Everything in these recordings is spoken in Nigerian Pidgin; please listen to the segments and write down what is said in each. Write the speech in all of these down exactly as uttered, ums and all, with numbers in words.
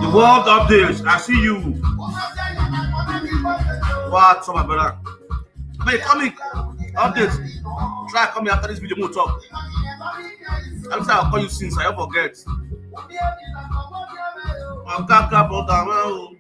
The world updates. I see you. What's up, my brother? Wait, come in. Updates. Try come here after this video. More talk. I'm sorry, I'll call you since I forget. I'm Kaka Brother.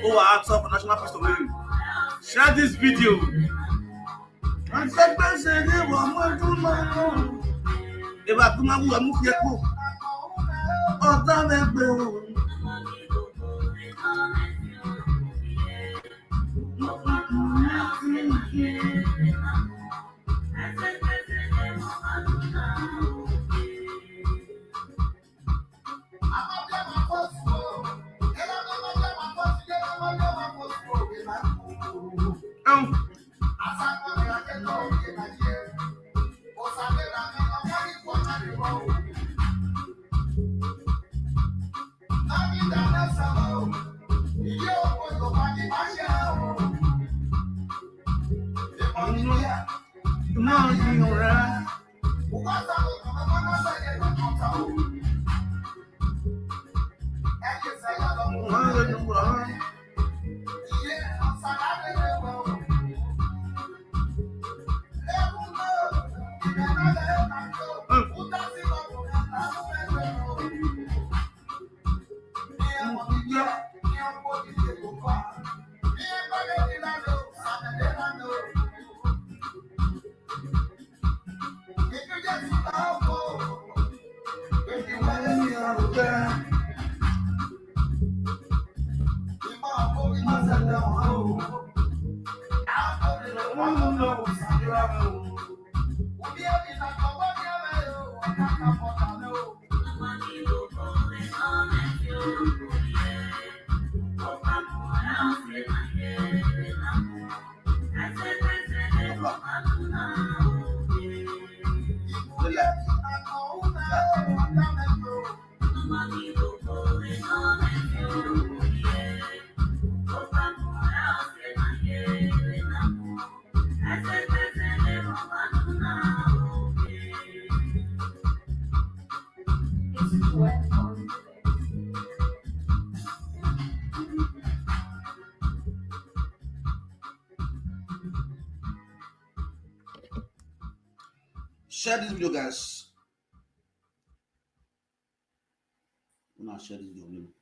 Oh, I ask for National Festival. Share this video. Ẹ bá tún máa wúwa mú fi ẹ kú. Ọ̀tá mi gbé o. Share this video, guys. Una share this video, please.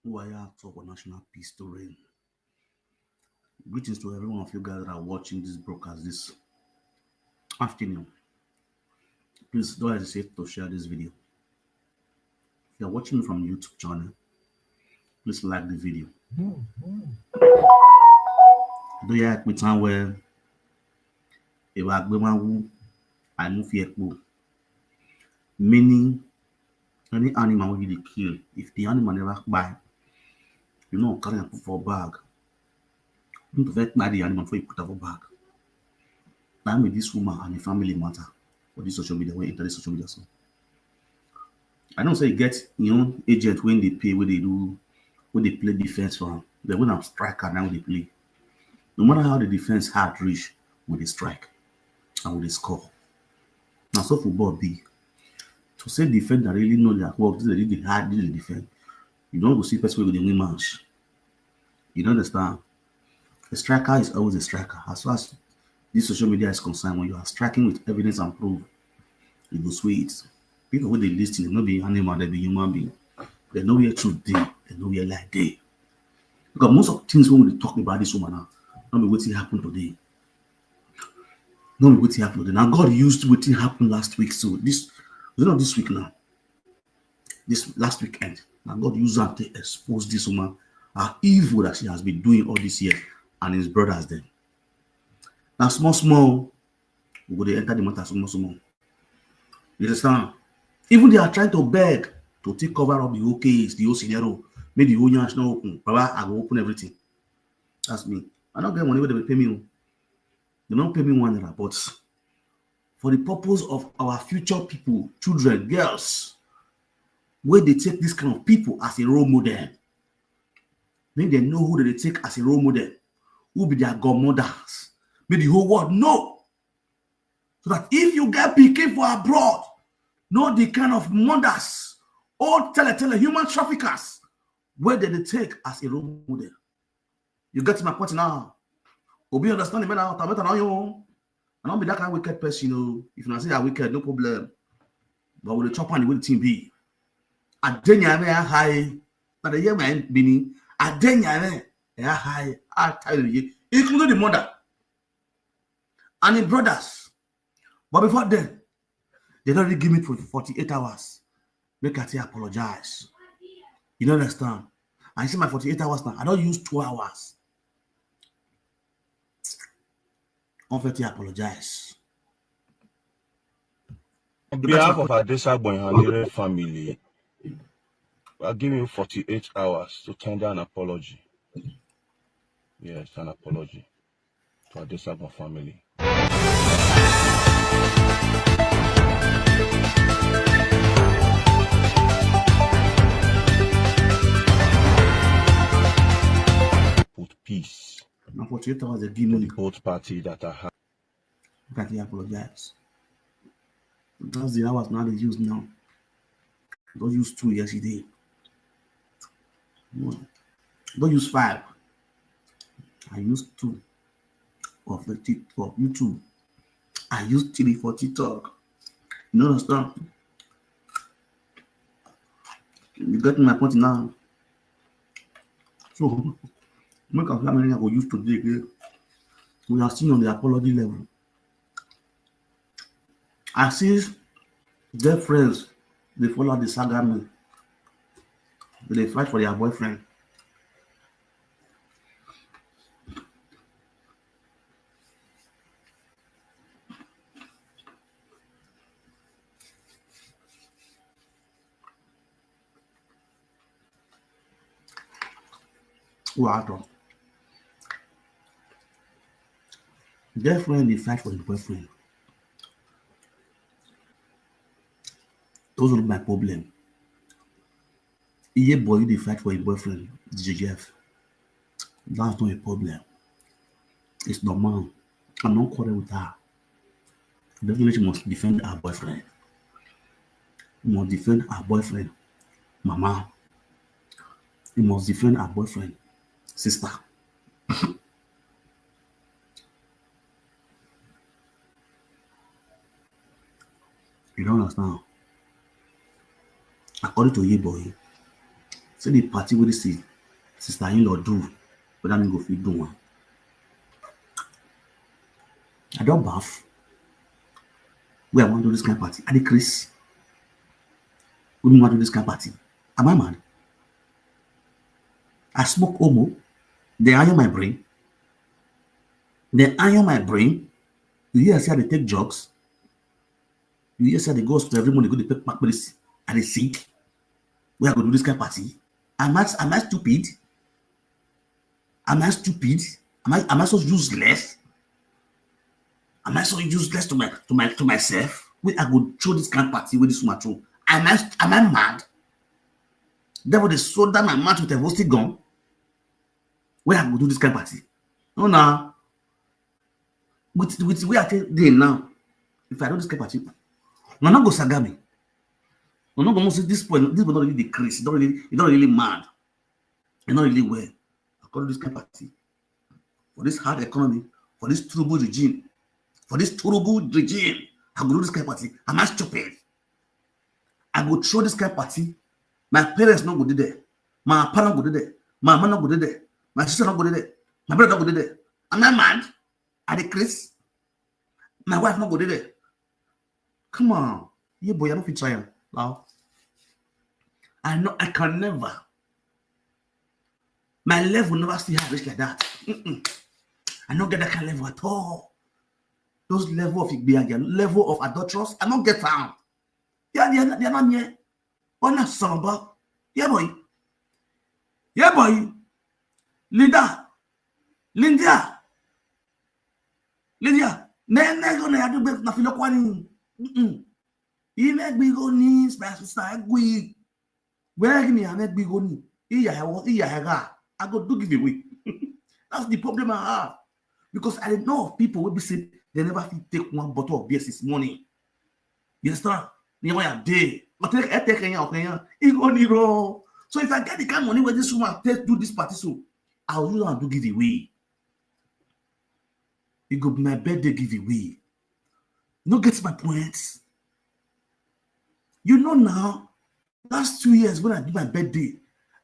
Who are you out for national peace to reign? Greetings to every one of you guys that are watching this broadcast this afternoon. Please don't hesitate to share this video. If you're watching from YouTube channel, please like the video. Do you like me time where if I go my woo, I move here? Meaning, any animal wey you dey kill, if the animal never kpai, you no carry am put for bag. You need to first kpai the animal before you put am for bag. Na me this woman and the family matter for this social media, wey enter this social media so. I know say e get im own agent wey dey pay, wey dey do, wey dey play defense for am. But when I'm striker now, dey play. No matter how the defense hard reach, we dey strike and we dey score. Na so football be. To say defender really know their work, this dey hard, this dey defend. You no go see person wey go dey win match. You don't understand? A striker is always a striker. As far as this social media is concerned, when you are striking with evidence and proof, it go sweet. People wey dey listen, no be animal, they be human being. They know where truth dey, they know where lie dey. Because most of the things wey we dey talk about this woman now, no be wetin happen today. No be wetin happen today. Now God used wetin happen last week. So this, you know, this week now, this last weekend, now God use am to expose this woman, her evil that she has been doing all these years, and his brothers then. Now small small, we go dey enter the matter small small. You understand? Even they are trying to beg to take cover up the whole case, the whole scenario. Make the whole yansh no open. Baba, I go open everything. That's me. I don't get money wey dem pay me o. They don't pay me one naira, but for the purpose of our future people, children, girls, wey dey take this kind of people as a role model, make dem know who dem dey take as a role model, who be their godmothers. Make the whole world know. So that if you get pikin for abroad, know the kind of mothers, old tele tele human traffickers, wey dem dey take as a role model. You get my point now? Obi, understand the matter now? I no be that kind of wicked person o. If una say I wicked, no problem. But we dey chop am the way the thing be. Adenyame Ahai, na dey hear my meaning. Adenyame Ahai, I tell you, including the mother and the brothers. But before then, they don already give me for forty-eight hours. Make I take apologize. You no understand? I see my forty-eight hours now. I don use two hours. I fit take apologize. On behalf of Adesagbo and Hanire family, we are giving you forty-eight hours to tender an apology. Yes, an apology to Adesagbo family. Put peace. Na forty-eight hours they give me. The both party that are ha- That they apologize. That's the hours now they use now. Don't use two yesterday. No. Don't use five. I use two of the TikTok, YouTube. I use three for TikTok. You understand? You get my point now. So, make a family I go use today. We are still on the apology level. I see girlfriends, they follow the saga me. They fight for their boyfriend. Who I talk? Girlfriend dey fight for him boyfriend. Those are my problem. Iye boy dey fight for him boyfriend, D J Jeff. That's not a problem. It's normal. I'm not quarrel with her. Definitely, she must defend her boyfriend. She must defend her boyfriend. Mama. She must defend her boyfriend. Sister. You don't understand. According to Yeboy, say the party wey this sister in-law do, but that go fit do one. I don't baff. Where I want to do this kind of party? I dey craze. Who want to do this kind of party? Am I mad? I smoke homo. They iron my brain. They iron my brain. You hear say I dey take drugs. You hear say I dey go hospital every morning, go dey pack medicine. I dey sick. Where I go do this kind of party? Am I am I stupid? Am I stupid? Am I am I so useless? Am I so useless to my to my to myself? Where I go throw this kind of party with this woman throw? Am I am I mad? Devil dey soda my mouth with a rusty gun. Where I go do this kind of party? No, na with with where I take dey now. If I do this kind of party, no, no go saga me. No, no go know say this boy, this boy not really the craze. He don't really, he don't really mad. He not really well. I call this kind of party for this hard economy, for this trouble regime, for this trouble regime. I go do this kind of party. Am I stupid? I go throw this kind of party. My parents no go dey there. My parents go dey there. My mama no go dey there. My sister no go dey there. My brother no go dey there. Am I mad? I dey craze. My wife no go dey there. Come on. Yeah, boy, I don't fit try am. Wow. I know I can never. My level never see high reach like that. Mm-mm. I don't get that kind of level at all. Those level of igbiaja, level of adulterous, I don't get am. Yeah, they are, they are not near. Ona samba. Yeah, boy. Yeah, boy. Linda. Linda. Lydia. Ne ne go na ya dugbe na filo kwani. Mm-mm. Ime gbigo ni spa spa gwi. Where give me ame gbigo ni? Iya hewo, iya hega. I go do giveaway. That's the problem I have. Because I know of people will be say they never fit take one bottle of beer since morning. You understand? Ni why I dey. But take I take Kenya or Kenya. It go ni wrong. So if I get the kind of money where this woman take do this party, so I'll use and do giveaway. It go be my birthday giveaway. You no get my point. You know now, last two years when I do my birthday,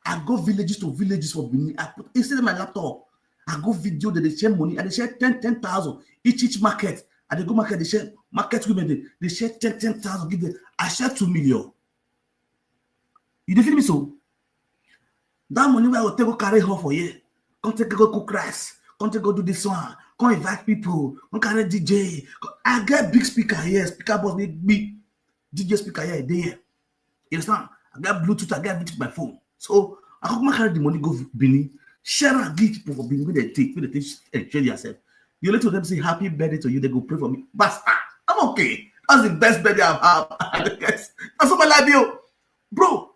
I go villages to villages for Benin. I put instead of my laptop, I go video that they share money and they share ten, ten thousand each each market. And they go market, they share market women, they, they share ten, ten thousand, give them. I share two million. You dey feel me so? That money where I go take go carry her for here, come take go cook rice, come take go do this one, come invite people, come carry D J. I get big speaker here, speaker box big, big D J speaker here, dey here. You understand? I got Bluetooth, I got everything my phone. So I come carry the money go Benin, share and give people for Benin, where they take, where they take enjoy yourself. You let them say happy birthday to you, they go pray for me. Basta, I'm okay. That's the best birthday I've had. Yes. That's what my life, yo. Bro,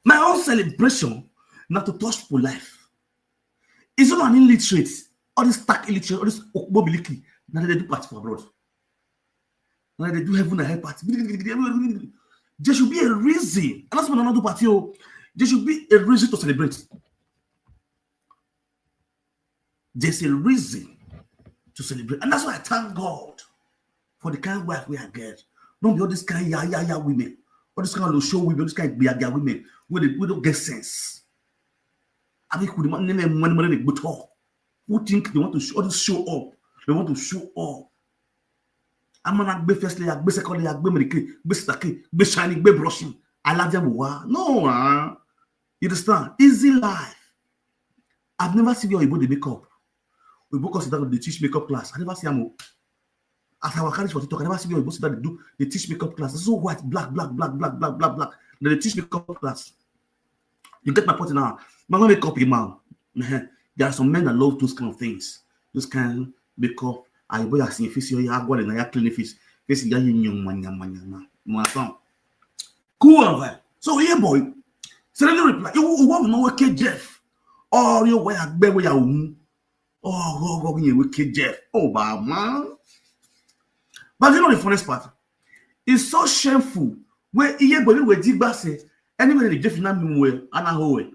my own celebration not to touch for life. It's not an illiterate. All this stack illiterate, all this okbobiliki. Now they do party for abroad. Now they do heaven and hell party. There should be a reason. And that's why I don't do party. Oh. There should be a reason to celebrate. There's a reason to celebrate. And that's why I thank God for the kind of wife we are get. Don't be all this kind of ya ya ya women. All this kind of show women, all this kind of ya ya women. We, they, we don't get sense. I think we demand name money money they go talk. Who think they want to show, all this show up? They want to show up. I'm gonna be first layer, be second layer, be Medicaid, be stacking, be shining, be brushing. I love them. Wow. No, uh, you understand? Easy life. I've never seen your Igbo they make up. We book us down the teach makeup class. I never see them. As I was carried for TikTok, I never see your Igbo that they do. They teach makeup class. It's so white, black, black, black, black, black, black, black. Then they teach makeup class. You get my point now. Man, no make up your mouth. There are some men that love those kind of things. Those kind of make up. I boy, I see face your agwa na ya clean face. Face ya nyum manya manya na. My son. Cool and fine. So yeah, boy. Send the reply. You want to know what Jeff? Or you where I be where you. Oh, go go you wicked Jeff. Oh, bad man. But you know the funniest part? It's so shameful. Where iye boy we dig back say anywhere the Jeff na me we and I hold.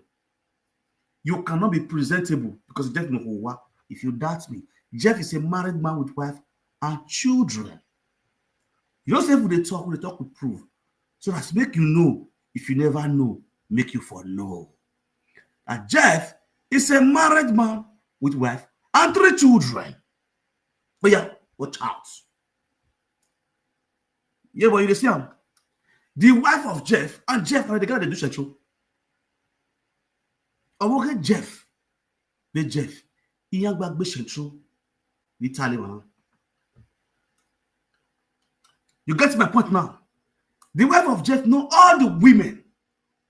You cannot be presentable because Jeff no wa. If you doubt me, Jeff is a married man with wife and children. You don't say if they talk, we talk with proof. So that's make you know. If you never know, make you for know. And Jeff is a married man with wife and three children. But yeah, watch out. Yeah, but you dey see am. The wife of Jeff and Jeff na the guy dey do schedule. Omoge Jeff, the Jeff, he had back schedule. Italy, man. You get my point now. The wife of Jeff know all the women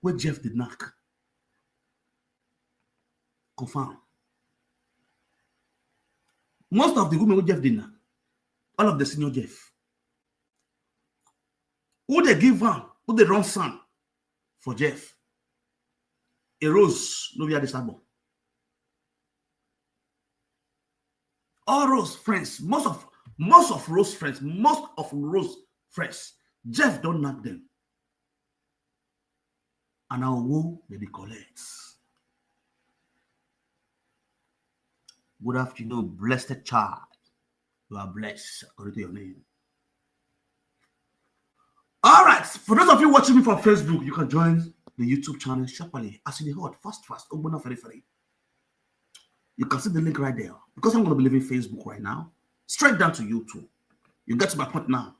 where Jeff did knock. Confirm. Most of the women with Jeff did knock, all of the senior Jeff. Who they give am? Who they run son for Jeff? A Rose, no be at the sabo. All Rose friends, most of most of Rose friends, most of Rose friends, Jeff don't knock them. And our woe they be collect. Good afternoon, blessed child. You are blessed according to your name. All right. For those of you watching me from Facebook, you can join the YouTube channel sharply. As in the hot, fast, fast, open up very, very. You can see the link right there. Because I'm going to be leaving Facebook right now, straight down to YouTube. You get to my point now.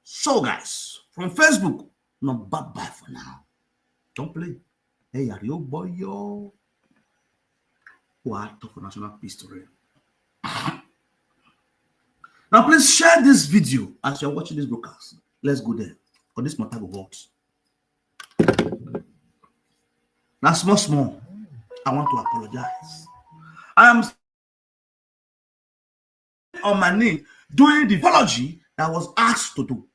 So, guys, from Facebook, no, bye bye for now. Don't play. Hey, are you boy yo? What for national history? Now, please share this video as you're watching this broadcast. Let's go there. For this matter of what? Now, small, small. I want to apologize. I am on my knee doing the apology that was asked to do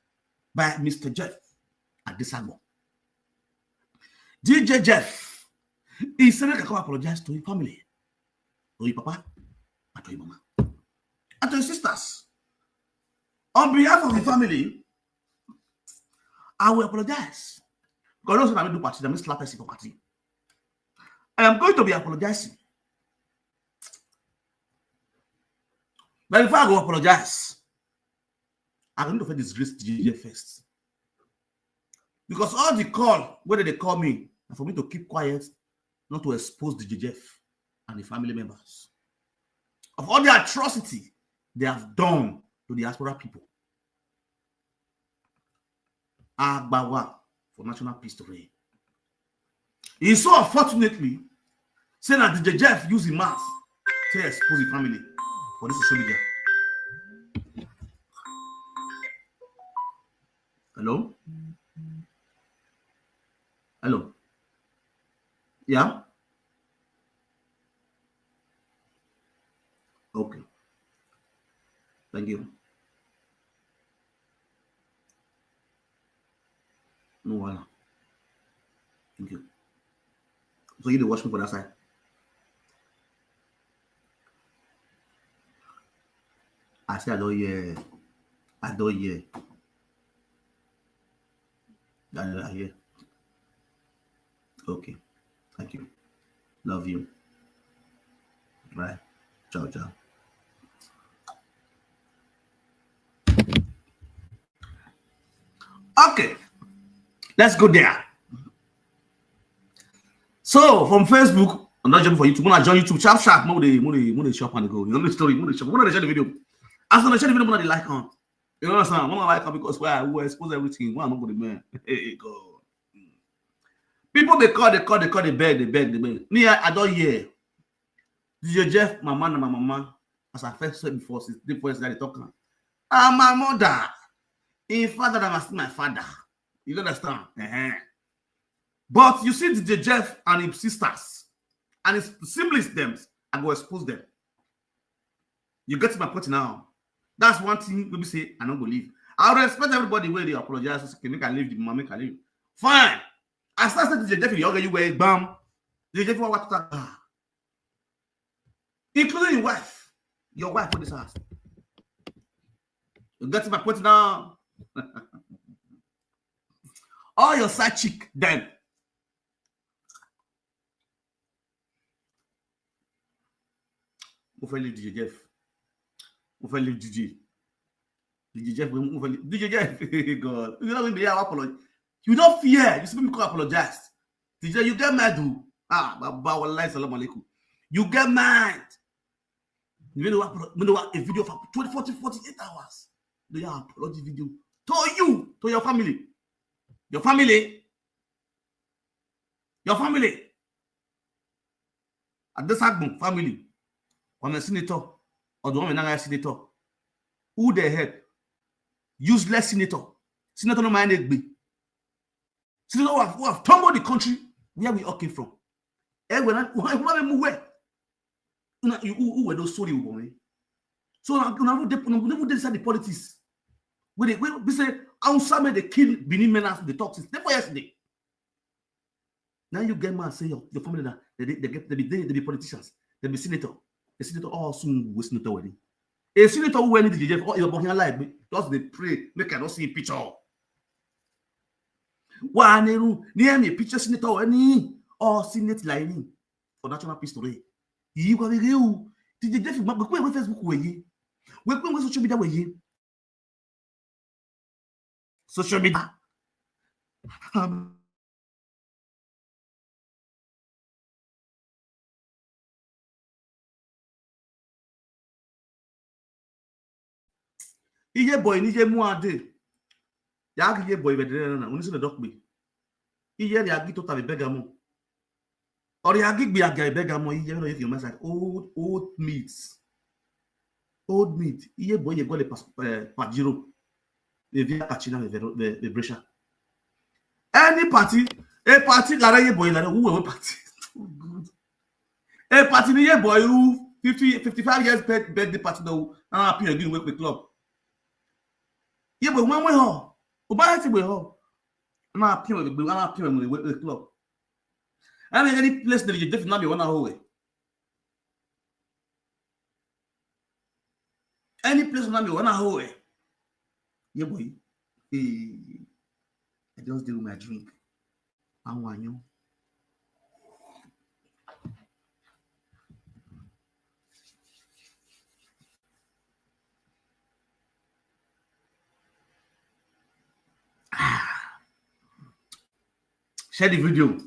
by Mister Jeff Adesagbo. D J Jeff, he said, "I come apologize to your family, to your papa, and to your mama, and to your sisters. On behalf of the family, I will apologize." God knows I do party, I slap person for party. I am going to be apologizing. But before I go apologize, I need to first disgrace D J Jeff first. Because all the call, whether they call me, and for me to keep quiet, not to expose D J Jeff and the family members of all the atrocity they have done to the diaspora people. Agbawa for national peace to reign. It's so unfortunately, say that D J Jeff use him mouth to expose the family for this social media. Hello? Hello? Yeah? Okay. Thank you. No wahala. Thank you. So you dey watch me for that side? I say I don hear. I don hear. I, I hear. Okay. Thank you. Love you. Bye. Ciao, ciao. Okay. Let's go there. So from Facebook, I'm not joining for YouTube. When I join YouTube, sharp, sharp, more they, more they, more they shop and go. You know the story, more they shop. When I share the video, as I share the video, more they like on. You understand? When I like on because where I will expose everything. Why I'm not going to man? Hey, God. People they call, they call, they call, they beg, they beg, they beg. Me, I, I don't hear. D J Jeff, my man, my mama. As I first said before, since the first that they talk now. Ah, my mother. In father, that must my father. You understand? Uh-huh. But you see D J Jeff and his sisters and his siblings, them, I go expose them. You get my point now. That's one thing we say I don't believe. I respect everybody where they apologize. Okay, make I leave the mama, make I leave. Fine. I start saying D J Jeff, you get you wear bam. D J Jeff, what talk? Including your wife. Your wife for this house. You get my point now. All your side chick, then. Mo fẹ́ leave D J Jeff. Mo fẹ́ leave D J. D J Jeff, mo fẹ́ leave D J Jeff. God, you don't be here apologize. You don't fear. You see me come apologize. D J, you get mad, o. Ah, baba, wallahi, salam alaikum. You get mad. You know what? You know what? A video for twenty, forty, forty-eight hours. They are apology video to you, to your family, your family, your family. Adesagbon family, on a senator, or the one another senator, who they help? Useless senator. Senator no mind it be. Senator who have, who have tumbled the country where we all came from. Eh, when I, when I move where? Una, you, who, who were those sorry women? So now, now they, now they decide the politics. When they, when they say, how some they kill Benin men as the toxins. Never yesterday. Now you get man say your, your family now, they, they, they get, they be, they, they be politicians, they be senator. The senator all soon will senator wedding. A senator who went to the J F, oh, you're working alive, just they pray, make I not see a picture. Why, Nehru, near me, picture senator, any, or senate line for national peace today. You go to you. Did the J F, we, we, we Facebook, we, we, we, social media, we, social media. Um, Iye boy ni ye mu ade. Ya gi ye boy be de na, uni se na dok bi. Iye ya gi tota be begamo. Or ya gi gbi aga begamo, iye no ye fi message. Old, old meat. Old meat. Iye boy ye go le pas, eh, Pajero. E via Kachina, e vero, e, e Brescia. Any party, a party, la ye boy, la who we party. Good. A party ni ye boy who fifty, fifty-five years birth-, birthday party, no, and I appear again, wake the club. Ye boy, when we ho, o ba ti we ho. And I appear with the, and I appear with the club. I mean, any place that you definitely wanna hold it. Any place una me wanna hold it. Yeah, boy. Hey, I just do my drink. I want you. Ah. Share the video.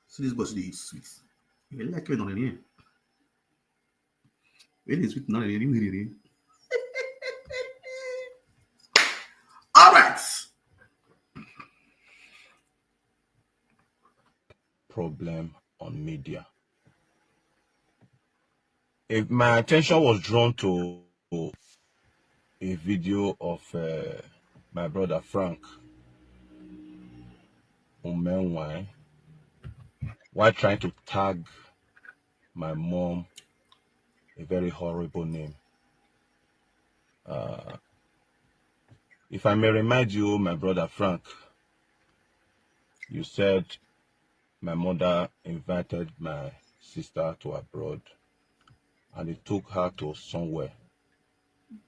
See this boy, see the sweet. You like it on here. It is sweet, not really, really. All right. Problem on media. If my attention was drawn to a video of, uh, my brother Frank Umenwai while trying to tag my mom a very horrible name. Uh, if I may remind you, my brother Frank, you said my mother invited my sister to abroad and he took her to somewhere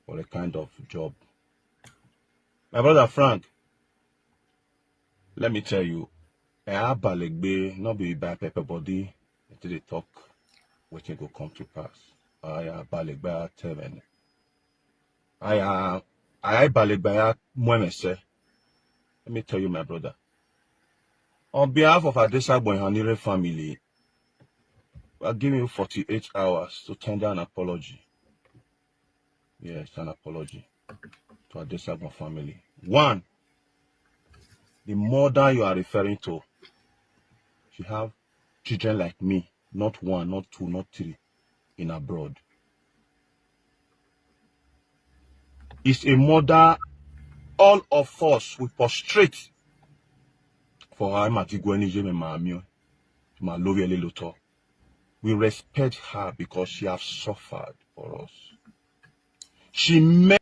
for a kind of job. My brother Frank, let me tell you, eh, abalegbe, no be by pepper body, until they talk, wetin go come to pass. I abalegbe, I tell them. I, uh, I abalegbe, I mwemese. Let me tell you, my brother. On behalf of Adesagbo and Hanire family, we are giving you forty-eight hours to tender an apology. Yes, an apology. to Adesagbon family. One, the mother you are referring to, she have children like me, not one, not two, not three, in abroad. It's a mother all of us we prostrate for her. Matigweni Jeme Mamio, Malovi Eleloto. We respect her because she has suffered for us. She made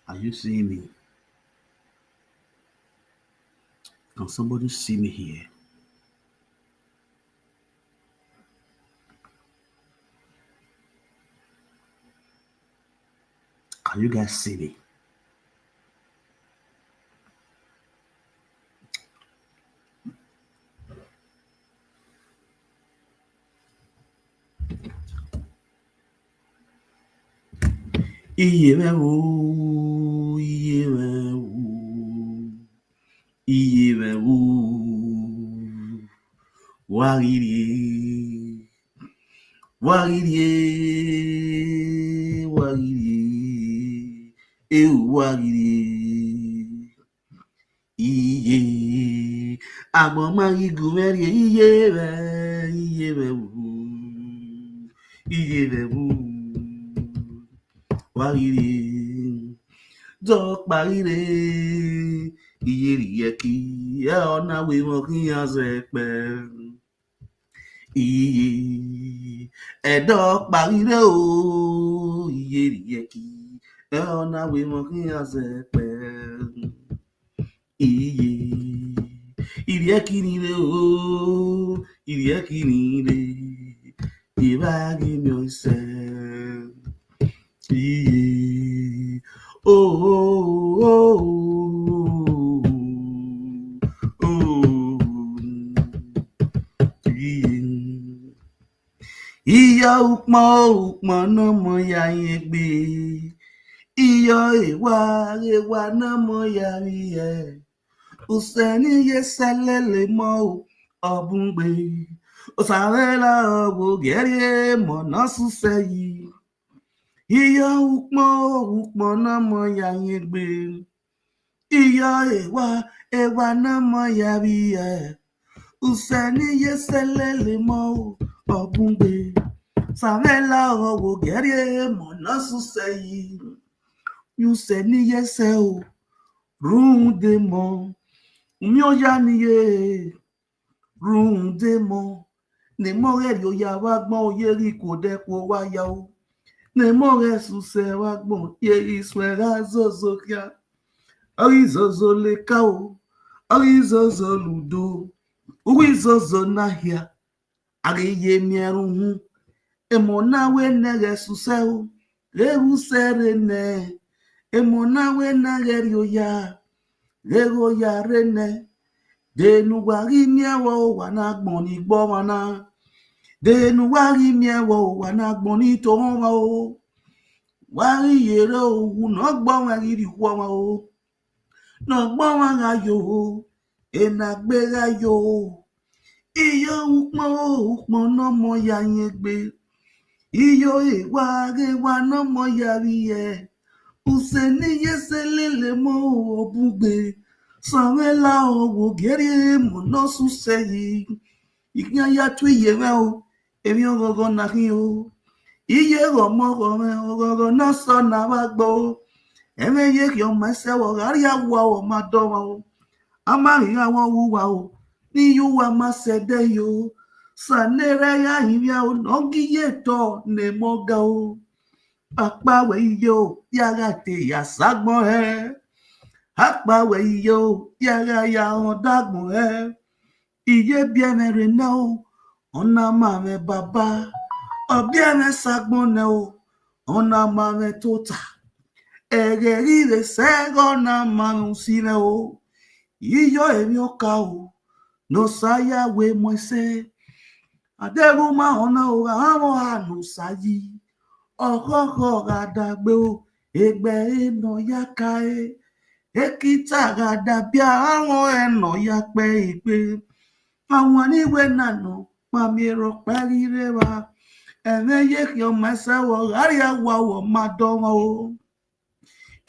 Are you seeing me? Can somebody see me here? Can you guys see me? Iye mẹ wo, iye mẹ wo, iye mẹ wo, wá rí rí, wá rí rí, wá rí rí, ẹ ò wá rí rí. Iye, agbọ̀n máa yí gùn mẹ́rin, iye rẹ̀, iye rẹ̀ wù, iye rẹ̀ wù, wá rire, jọ parí re, iye rìyẹ kí ẹ ọ̀nà wé wọn kí n yàn sẹ́pẹ̀. Iye, ẹ̀dọ́ parí re o, iye rìyẹ kí ẹ ọ̀nà wé wọn kí n yàn sẹ́pẹ̀. Iye, ìrìẹ́kìnì rẹ o, ìrìẹ́kìnì rẹ, ìbáàgì mi ò sẹ́. Iye, o, o, o, o, o, iye. Iyo ukpọn ukpọn nọmọ ya yẹn gbe. Iyo ewa ewa nọmọ ya ri ẹ. Usẹni ye sẹlẹ le mọ o ọbun gbe. Osarela ọgbo gẹrẹ mọ náà sùsẹ yìí. Iyo ukpọn ukpọn nọmọ ya yẹn gbe. Iyo ewa ewa nọmọ ya ri ẹ. Usẹni ye sẹlẹ le mọ o ọbun gbe. Sarela ọgbo gẹrẹ mọ náà sùsẹ yìí. Usẹni ye sẹ o. Runde mọ. Mi o ya ni ye. Runde mọ. Ne mọ rẹ ri oya wa gbọn o ye ri ko dẹ ko wa ya o. Ne mọ rẹ sùsẹ wa gbọn ye ri sùn ẹ ra zozo kíá. Ọrí zozo le ká o. Ọrí zozo ludo. Orí zozo náà híà. Àríyé mi ẹrù hùn. Èmọ̀ náà wé nẹ rẹ sùsẹ o. Rẹ rùsẹ rẹ nẹ. Èmọ̀ náà wé nẹ rẹ rí oya. Rẹ rí oya rẹ nẹ. Dènù wà rí mi ẹwọ o wà náà gbọ̀n ní gbọ́ wọn náà. Dènù wà rí mi ẹwọ o wà náà gbọ̀n ní tó wọn wọn o. Wà rí yèrè òwú náà gbọ́ wọn rí rí wọ́ wọn o. Náà gbọ́ wọn ra yòó. Ènà gbéra yòó. Iyo ukpọn o ukpọn nọmọ ya yẹn gbe. Iyo ewa ewa nọmọ ya ri ẹ. Usẹni ye sẹlẹ le mọ o ọbun gbe. Sanwó-ẹlá ọwọ́ gẹ̀rẹ́ mọ̀ náà sùn sẹ́yìn. Ìyá ya tún iye rẹ o. Èmi ọ̀gọ̀gọ̀ náà kí o. Iye rọ̀mọ́ rọ̀mẹ́ ọ̀gọ̀gọ̀ náà sọ náà wá gbọ́ o. Ẹ̀mẹ́ yé kí ọmọ ẹsẹ̀ wọ̀ rárí àwọ̀ àwọ̀ máa dọ́ wọn o. A máa rìn àwọn wúwa o. Ní yúwa máa ṣẹ̀dẹ̀ yìí o. Sànẹ́rẹ́ yá ìrìn àwọn náà kí yé tọ̀ ní mọ́ ga o. Apá wẹ̀ iye o. Yàrá tè yà ságbọ́n ẹ̀. Apá wẹ̀ iye o. Yàrá yà hàn dàgbọ́n ẹ̀. Iye biẹmẹ rẹ nẹ o, ọna ma mẹ baba. Ọbiẹmẹ sagbọn nẹ o, ọna ma mẹ tota. Ẹgẹri rẹ sẹgọ ọna ma mẹ usi nẹ o. Iyọ emi ọka o, nọ saya we mọ ẹsẹ. Adẹruma ọna o, àwọn ànọ sayi. Ọkọkọ ọ̀gá dàgbé o, ẹgbẹ́ iná yá ka ẹ. Ekita gada bia awon eno ya pe ipe. Awon ni we na no, ma mi ro pe rire wa. Ene ye ki o ma sa wo, ari awa wo ma do wo o.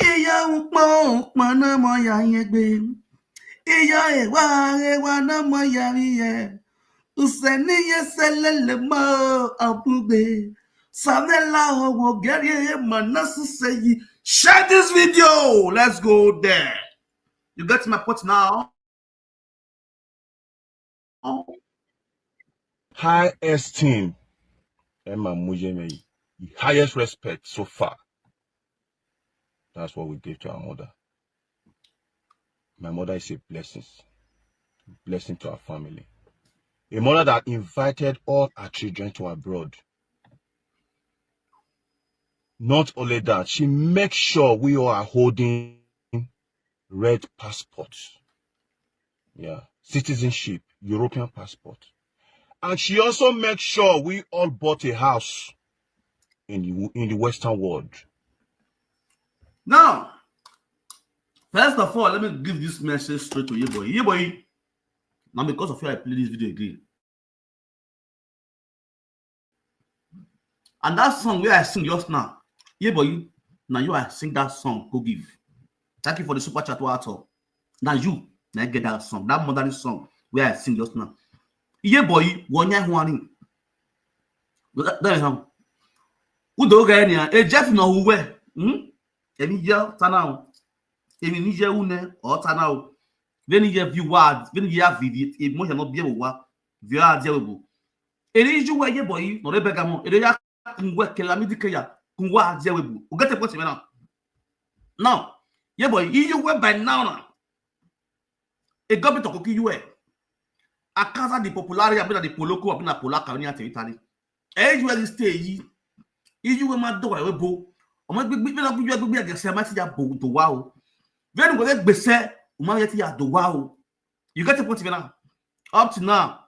Iya ukpo ukpo na mo ya yen gbe. Iya ewa ewa na mo ya ri ye. Useni ye selele mo abugbe. Samela owo geri e ma na su seyi. Share this video. Let's go there. You get my point now? High esteem. Emma Mujeme, the highest respect so far. That's what we give to our mother. My mother is a blessing. Blessing to our family. A mother that invited all her children to abroad. Not only that, she makes sure we all are holding red passports. Yeah, citizenship, European passport. And she also makes sure we all bought a house in the, in the Western world. Now, first of all, let me give this message straight to Yeboy. Yeboy, now because of you, I play this video again. And that song where I sing just now, Yeboy, now you I sing that song, go give. Thank you for the super chat, Wato. Now you, now get that song, that modern song where I sing just now. Yeboy, one year one. That is how. Udo gani, a Jeff no uwe. Hmm? Emi ya tanao. Emi ni je une o tanao. Veni ye view word, veni ye video, e mo ya no bi e wa. View a je webu. Eri ju we Yeboy, no re begamo. Eri ya kunwe ke la mi dike ya. Kunwa je webu. U get the point me now. Now, Yeboy, you we by now now. E go be to ko ki you we. Akaza di popolari, abi na di poloko, abi na polaka ni ati Italy. E you we stay yi. You we ma do we bo. O ma gbigbi na gbigbi gbigbi age se ma ti ya bo do wa o. Venu go gbese, o ma ye ti ya do wa o. You get the point me now. Up to now,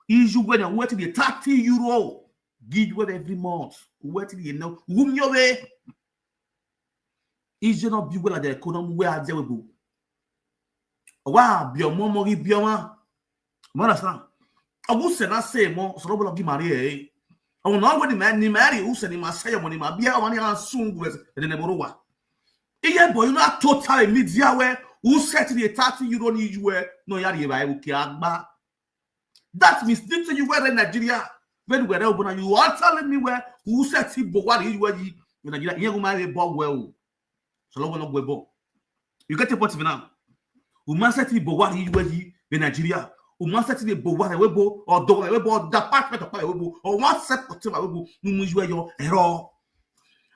issue when I went to the thirty euro. Give you every month. Went to the no. Whom you way? Issue not be well at the economy where I deal with. Wa bi omo mo ri bi omo. You understand? Ogu se na se mo, so lo gi mari e. Awon na we ni me, ni me ri u se ni ma se yo mo ni ma bi e, awon ni an sun gu e, de ne boro wa. Iye boy, you know, total media we, u set the thirty euro ni you we, no ya ri e ba e u ki agba. That means this thing you were in Nigeria, when we were open, you are telling me where u set the bo wa ri you we in Nigeria, iye gu ma re bo we o. So lo wo no gbe bo. You get the point of it now. U ma set the bo wa ri you we in Nigeria. U ma set the bo wa re we bo, or do we bo, department of we bo, or one set of thing we bo, nu mu you we yo ero.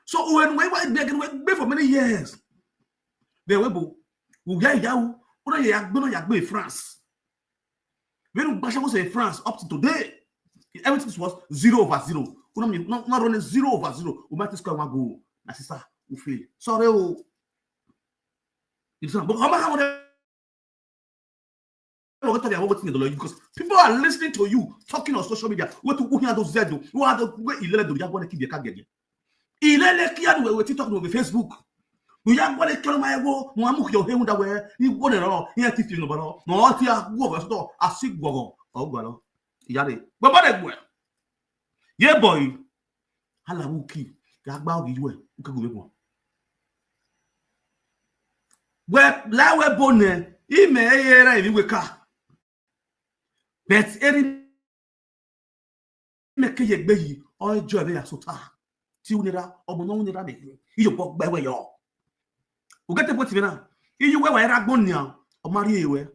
So when we were begging, we be for many years. Be we bo, u ya ya u, u na ya gbe na ya gbe France. When we bash was in France up to today, everything was zero over zero. U na mi, no, not running zero over zero. U might score one goal. Na sister, u fail. Sorry o. You understand? But how much, how much, because people are listening to you talking on social media. What to who handle zedo? Who are the way ilele do ya gone ki be ka gege? Ilele ki adu we ti talk no be Facebook. No ya gone kero ma ewo, mo amu yo he unda we. Ni gone ro, ni ti fi no baro. No ti a gwo so, a si gwo. O gwo lo. Iya re. Baba de gwe. Ye boy. Hala wuki. Ya gba ogi you we. U ke go be gwo. We la we bo ne, ime eye ra ivi we ka. But eri me ke ye gbe yi, o jo ebe ya sota. Ti unira, omo no unira me. Iyo po gbe we yo. U get the point me now. Iye we wa era gbon ni an, o ma ri e we.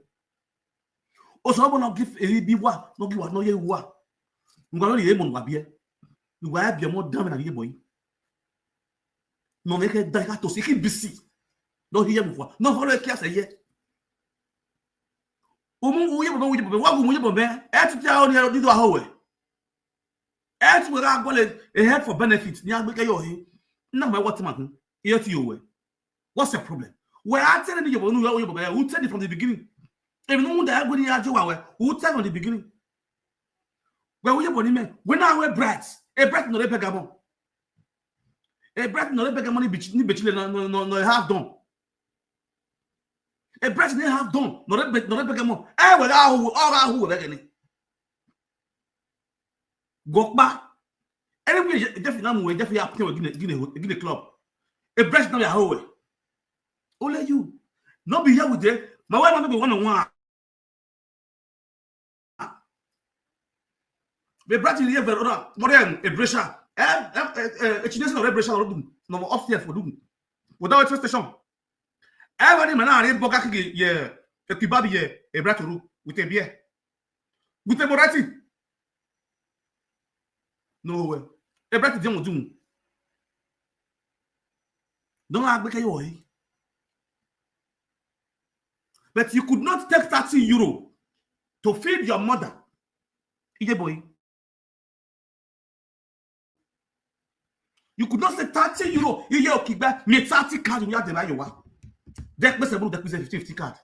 O so bo no give e bi wa, no give wa, no ye wa. Ngwa lo ye mo wa bi e. Ngwa e bi mo dan me na ye boy. No me ke da ka to si ki bisi. No hiye mo kwa. No follow e ki ase ye. Umu uye bo uye bo wa umu uye bo me. E ti ti a o ni e di do a ho we. E ti we ga go le e head for benefit ni agbe ke yo he. Na me what man. E ti yo we. What's the problem? We a tell me you know you be, who tell it from the beginning. If no da go ni ajo wa we, who tell from the beginning? We we bo ni me. We na we bright. E bright no le begamo. E bright no le begamo ni bitch ni bitch le no no no no half done. A breast they have done. No red, no red beg more. Eh, well, ah, who, ah, who, beg any. Gokpa. Anyway, Jeff, now we Jeff, you have to give a club. A breast now, you are. Only you. Not be here with them. My wife not be one on one. Be brought in here for other, but then a pressure. Eh, eh, eh, eh, it's just not a pressure. No, upstairs for doing. Without a station. Everybody man are in Boga Kigi, yeah, a Kibabi, yeah, a brat room with a beer. With a Morati. No way. A brat is young doing. Don't act like you. But you could not take thirty euro to feed your mother. Iye boy. You could not say thirty euro. Iye okigba, me thirty card, you have the right you want. That person will that person fifty card.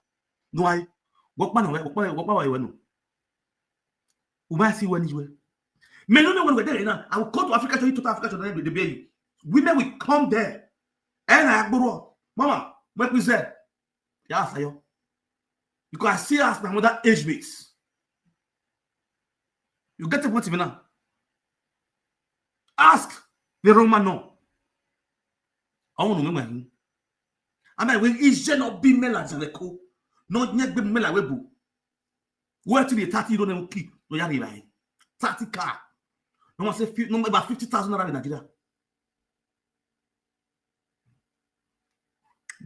No, I. What man, what man, what man, what man, no. Who might see when you were. Men don't know when we're there now. I will come to Africa, show you to Africa, show them the baby. Women will come there. And I go, mama, what we say? Yeah, Sayo. Because I see us now with that age mates. You get the point of it now. Ask the Roman no. I want to remember him. I mean, when is there not be mela zaleko? No, not be mela webu. Where to the thirty, you don't know key. No, you are right. Thirty car. No one say fif-, no, about fifty thousand naira in Nigeria.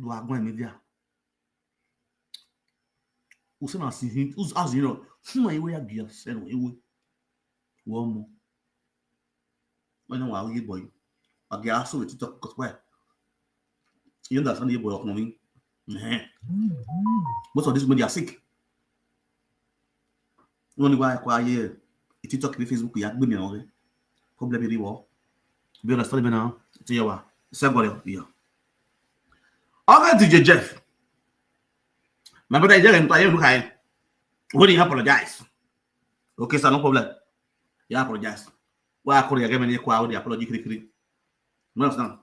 Do I go in media? Who say na see him? Who's as you know? Hmm, I wear gear, send away. One more. When I was a boy, I get also with TikTok, 'cause why? You understand the boy of money? Eh. Most of these men, they are sick. Wọ́n ní wá ẹ̀kọ́ ayé ẹ̀, TikTok ní Facebook, ìyá gbé mi àwọn rẹ̀. Problem ni wọ́n. Bí ọ̀nà sọ́dọ̀ mi náà, ti yẹ wa. Sẹ́gbọ̀n rẹ̀, ìyá. Okay, D J Jeff. My brother, you don't look at him. When he apologize. Okay, sir, no problem. You apologize. Why I call you again when you call the apology, kiri, kiri. You understand?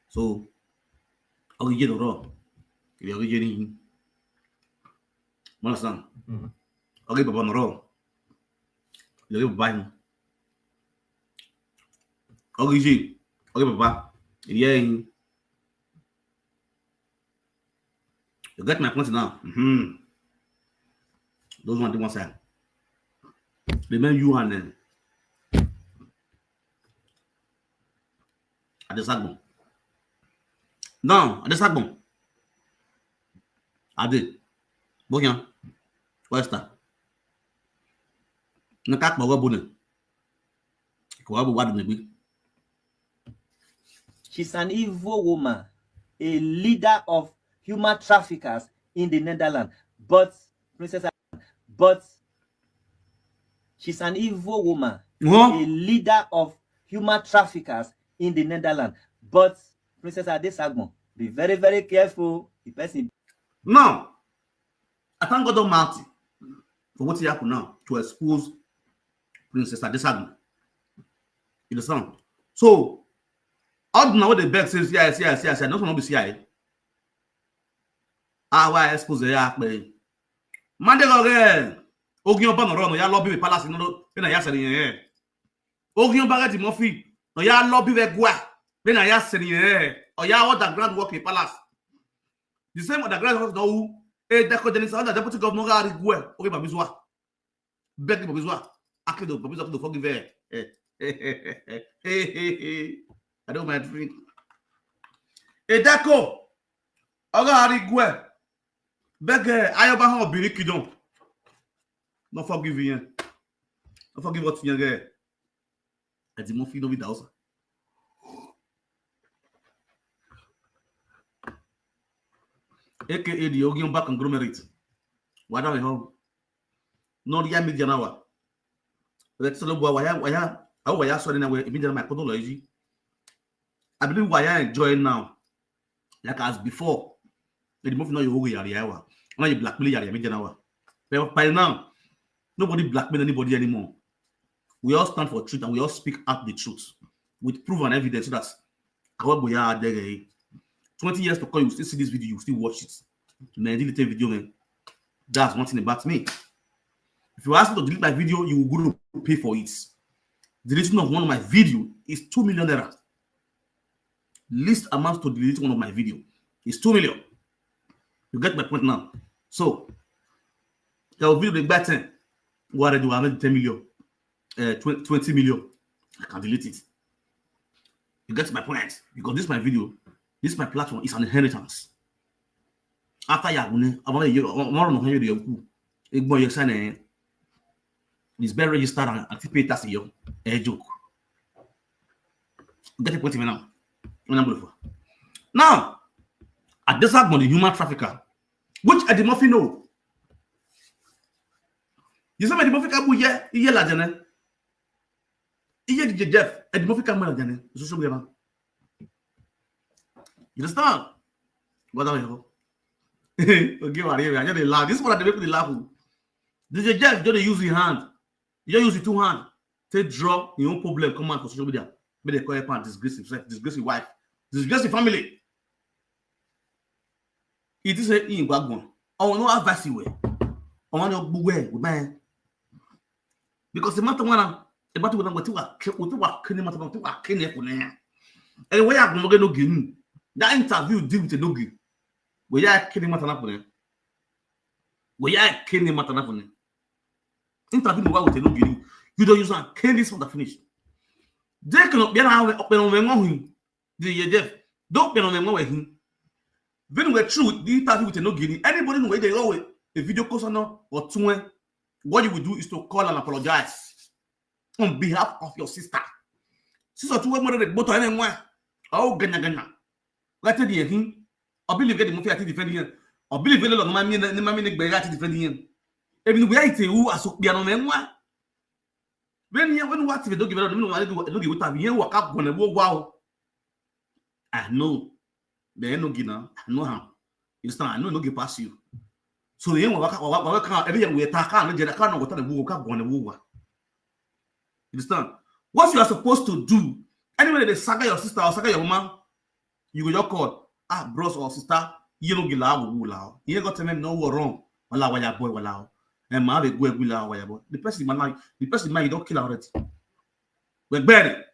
So, okay, you don't know. You already, you understand? Mm-hmm. Okay, Baba, no wrong. You give buying. Okay, G. Okay, Baba. Yeah. You get my point now. Mm-hmm. Those one, the one side. Remain you and then. Adesagbon. Now, Adesagbon. Ade. Boyan. Western. Nakak Bogobune. Kwabu Wadunegbi. She's an evil woman, a leader of human traffickers in the Netherlands. But Princess, but she's an evil woman, a leader of human traffickers in the Netherlands. But Princess Adesagbon, be very, very careful. The person. Now, I thank God Almighty for what he happened now to expose Princess Adesagbon. You understand? So, all the now they beg says, "C I A, C I A, C I A, C I A." Not gonna be C I A. Ah, why expose ya pe? Mande go again. Ogion ban ro no ya lobby the palace no na ya seri yen. Ogion ban get Murphy. No ya lobby we gwa. Be na ya seri yen. O ya underground work in palace. The same underground work now. E deko Dennis under deputy governor ga rigwe. Okay, Babizwa. Beg the Babizwa. Akedo Babizwa to forgive her. I don't mind drink. E deko. Oga rigwe. Beg her. Ayoba ho biri kidon. No forgive him. No forgive what you get. Eddie Murphy no be the house. A K A the Ogion back conglomerate. Why don't we home? No, the media now. Let's talk about why, why, how, why, sorry, now, media my kodo loji. I believe why I enjoy now. Like as before. Eddie Murphy now you hold yari yawa. Now you blackmail yari media now. But by now, nobody blackmail anybody anymore. We all stand for truth and we all speak out the truth with proof and evidence so that our boy are there. Twenty years to come, you still see this video, you still watch it. May I delete a video, man. That's one thing about me. If you ask me to delete my video, you will go to pay for it. Deleting of one of my video is two million naira. Least amount to delete one of my video is two million. You get my point now. So, your video dey buy ten. What I do, I make ten million, uh, twenty, twenty million. I can delete it. You get my point? Because this my video, this my platform is an inheritance. After you have, I'm gonna hear, I'm gonna hear you. It's very registered and activate as a young, a joke. Get the point even now. When I'm looking for. Now, at this time, the human trafficker, which Eddie Murphy know. You say Eddie Murphy can be here, here la jene. Here D J Jeff, Eddie Murphy can be la jene. Social media. You understand? What are you? Okay, what are you? I just dey laugh. This one dey make me laugh. Oh. D J Jeff just dey use his hand. You just use your two hand. Take draw your own problem. Come out for social media. Make they call help and disgrace himself, disgrace his wife, disgrace his family. It is a in Wagwan. I will not advise you well. I want to be well with my because the matter one, the matter one, what you are, what you are, can matter, what you are, can you for now? And where you are going to get that interview deal with a no give. Where you are, can matter for now? Where you are, can matter for now? Interview no with a no give. You don't use and can this one finish. They cannot be an hour up and when him. The Jeff. Don't be on when him. When we're through the interview with a no give. Anybody know where they go with a video call or two, what you will do is to call and apologize on behalf of your sister. Sister, two women the both of them. Oh, ganya ganya. What did he? I believe get the mafia to defend him. I believe get the mafia to defend him. Even where it's a who as be on when. When you when what if you don't give it up, you know what do you give it up? You work up when a wow. I know. They no give now. I know how. You understand? I know no give pass you. So they waka waka waka every year we attack and the car no go tell the who ka go and who wa. You understand? What you are supposed to do, anyway, they saga your sister or saga your woman, you go your call. Ah, bros or sister, you no give la who la. You got to make no war wrong. Wala waya boy wala. And ma be go la waya boy. The person man, the person man you don't kill already. We're buried.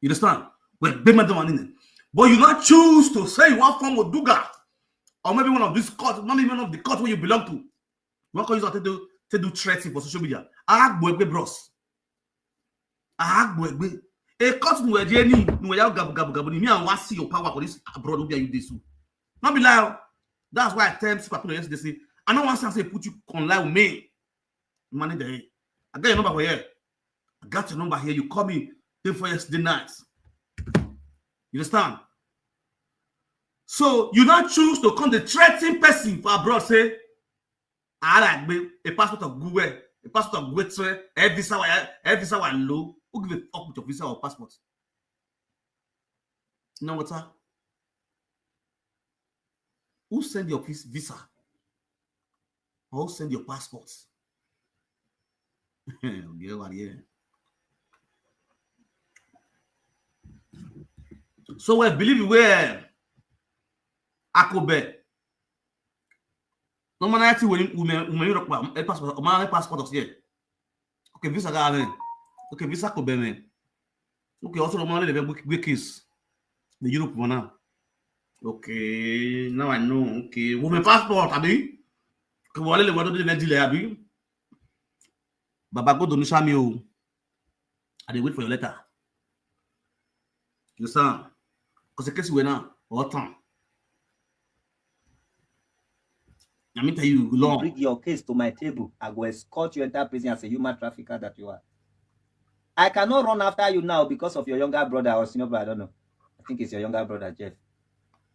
You understand? We're big man. But you not choose to say you want form of Duga. Or maybe one of these courts, not even one of the courts where you belong to. You want to use that to do to do threats for social media. Agbegbe bros. Agbegbe. A court no where any no where gabu gabu gabu. Me and want see your power for this abroad will be you this. Not be lie. That's why I tell people yesterday say I don't want to say put you on live with me. Money day. I got your number for here. I got your number here. You call me day for yesterday night. You understand? So you don't choose to come the threatening person for abroad say, I like me a passport of Google, a passport of Google, a visa, a visa low. Who give a fuck with your visa or passport? You know what? Who send your visa? Or who send your passport? Okay, what, yeah. So we believe where Akobe. No man, I think when women women Europe, a passport, man passport us here. Okay, visa ga me. Okay, visa ko be me. Okay, also no man le be case. The Europe one now. Okay, now I know. Okay, women passport abi. Okay, wale le wado de le abi. Baba go do ni sami o. I dey wait for your letter. You understand? Because the case we now all time. Let me tell you, long. Bring your case to my table. I go escort you enter prison as a human trafficker that you are. I cannot run after you now because of your younger brother or senior brother. I don't know. I think it's your younger brother, Jeff.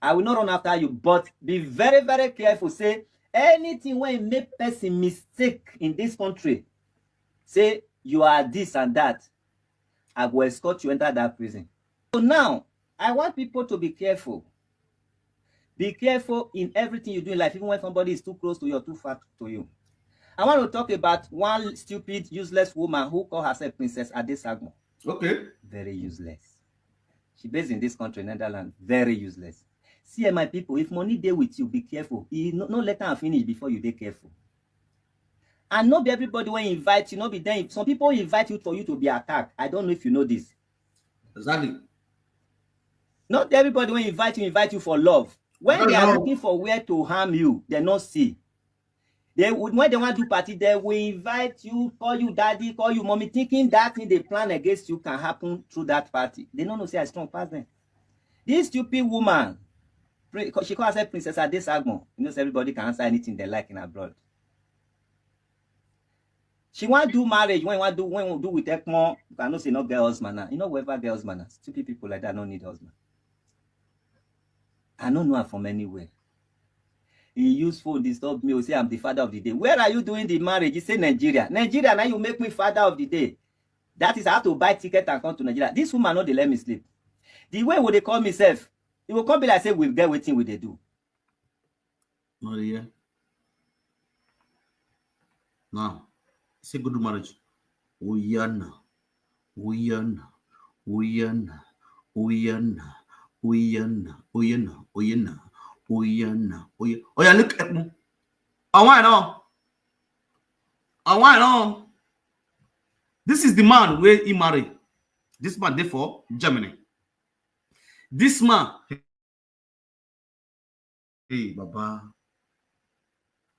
I will not run after you, but be very, very careful. Say anything when make person mistake in this country, say you are this and that. I go escort you enter that prison. So now, I want people to be careful. Be careful in everything you do in life, even when somebody is too close to you or too far to you. I want to talk about one stupid, useless woman who call herself Princess Adesagmo. Okay. Very useless. She based in this country, Netherlands. Very useless. See, eh, my people, if money dey with you, be careful. E no, no let am finish before you dey careful. And no be everybody wey invite you, no be dem. Some people invite you for you to be attacked. I don't know if you know this. Exactly. Not everybody wey invite you, invite you for love. When they are looking for where to harm you, they no see. They would, when they want to party, they will invite you, call you daddy, call you mommy, thinking that thing they plan against you can happen through that party. They no know say I strong pass them. This stupid woman, pri-, she call herself Princess Adesagbon. You know, say everybody can answer anything they like in abroad. She want do marriage when want do when want do with Ekmo. You can know say no get husband now. You know, whoever get husband now, stupid people like that no need husband. I no know her from anywhere. He use phone disturb me, oh, say I'm the father of the day. Where are you doing the marriage? He say Nigeria. Nigeria, now you make me father of the day. That is how to buy ticket and come to Nigeria. This woman no dey let me sleep. The way would they call me sef, it will come be like say we get wetin we dey do. No dey hear. Now, say good marriage. Oyana, oyana, oyana, oyana, oyana, oyana, oyana, oyana, oya. Oya, look at me. I want now. I want now. This is the man where he married. This man dey for Germany. This man, hey, Baba.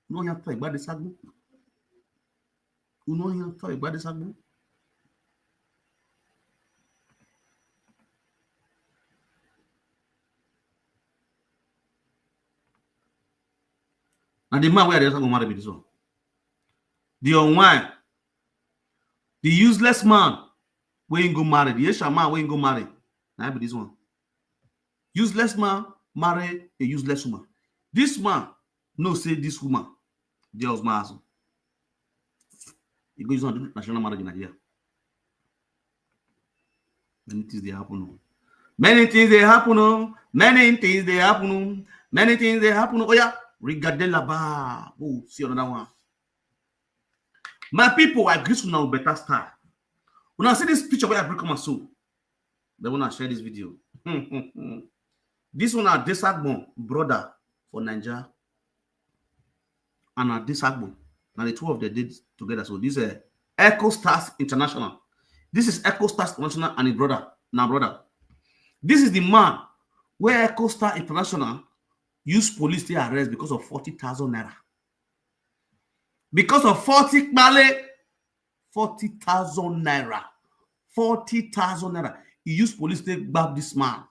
No, you have to buy this. You know, you have to buy this. And the man where they go marry be this one. The unwine, the useless man where you go marry, the Asian man where you go marry. Now be this one. Useless man marry a useless woman. This man know say this woman, the husband has. He go use on national marriage in Nigeria. Many things they happen. Oh. Many things they happen. Oh. Many things they happen. Oh. Many things they happen. Oh. Oh yeah, regardez là-bas. Oh, see another one. My people, I greet you now better style. When I see this picture where I bring come and so, then when I share this video, this one are Adesagbon brother for Nigeria and Adesagbon. Now the two of them did together. So this is uh, Echo Stars International. This is Echo Stars International and his brother, now brother. This is the man where Echo Star International use police to arrest because of forty thousand naira. Because of forty kpale, forty thousand naira. Forty thousand naira. He used police to grab this man.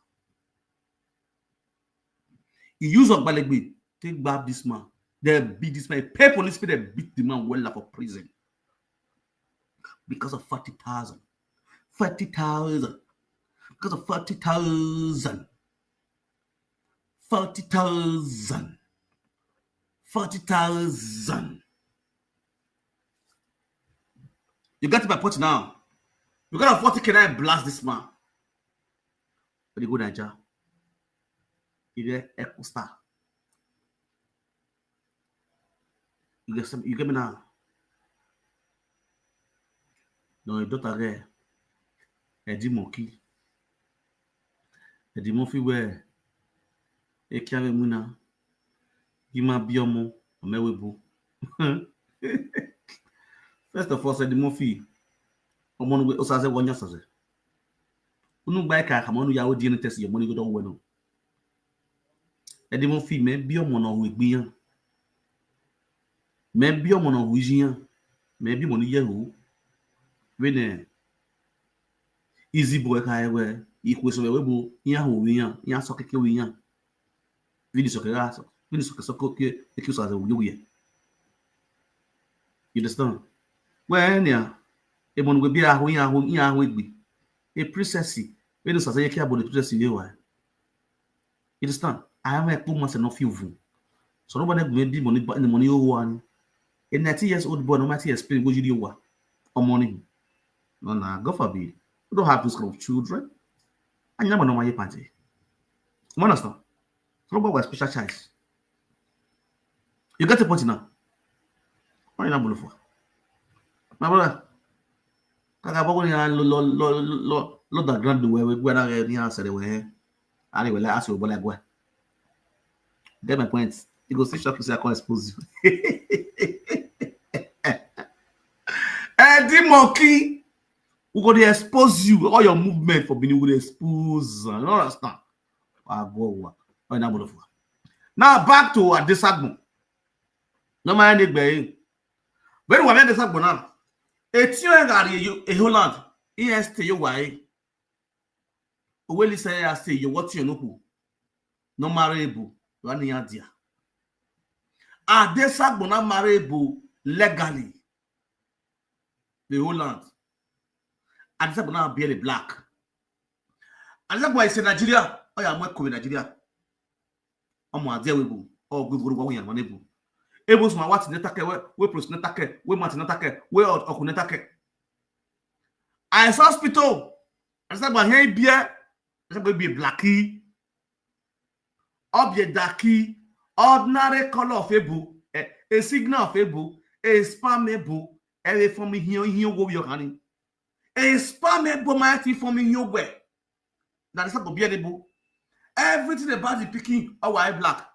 He used Ogbalegbe to grab this man. They beat this man. Pay police pay, they beat the man well for prison. Because of forty thousand. Forty thousand. Because of forty thousand. Forty thousand. Forty thousand. You got my point now. You got a forty, can I blast this man? But you go Niger. You get Echo Star. You get some, you get me now. No, your daughter there. Eddie Monkey. Eddie Murphy where Ekiave Muna. Gima Biomo, Omewebo. First of all, Eddie Murphy. Omo no we osaze wonya saze. Unu gba ka ka mo nu ya o di test your money go don well. Eddie Murphy me bi omo no we gbiyan. Me bi omo no we jiyan. Me bi mo ni yehu. We ne. Easy boy ka ewe. Ikwe so we bo. Yan ho we yan. Yan so keke we yan. Vini so ke ga so. Vini so ke so ko ke. Eki so aze we yo ye. You understand? Well, yeah. E mo nu we bi aho yan ho yan ho egbe. A princess. Vini so aze ye ki abo the princess ye wa. You understand? I am a poor man, no few vun. So nobody may be money, but the money you want. A nineteen years old boy, no matter his pain, go you wa. Or money. No, no, God forbid. We don't have those kind of children. I never know my party. You understand? So nobody was special choice. You get the point now. Why you not bullet for? My brother, kaka bako ni lo lo lo lo lo da grand we we gwa na ni answer we. Ari we la aso bola gwa. Get my point? You go see shop say I come expose you. Eddie Monkey, we go dey expose you. All your movement for Benin, we go dey expose. You no understand? I go work. Oh, na motherfucker. Now back to Adesagbo. No mind it, babe. Very well, Adesagbo now. Etio egari a Holland. E S T yo wae. Oweli say I say you what you know. No marriable. Rani adia. Adesagbo na marriable legally. The Holland. Adesagbo na barely black. Adesagbo is in Nigeria. Oh yeah, I'm welcome in Nigeria. I'm a dear we go. Oh, we go to one year, one able. Able smart what in the take, we, we prostate take, we mat in take, we out of take. I saw hospital. Adesagbo here beer. Adesagbo be blackie. Obie daki. Ordinary color of able. A, a signal of able. A spam able. Every for me here, here, go your honey. A spam able might be for me your way. That is not be able. Everything about the picking, oh, I black.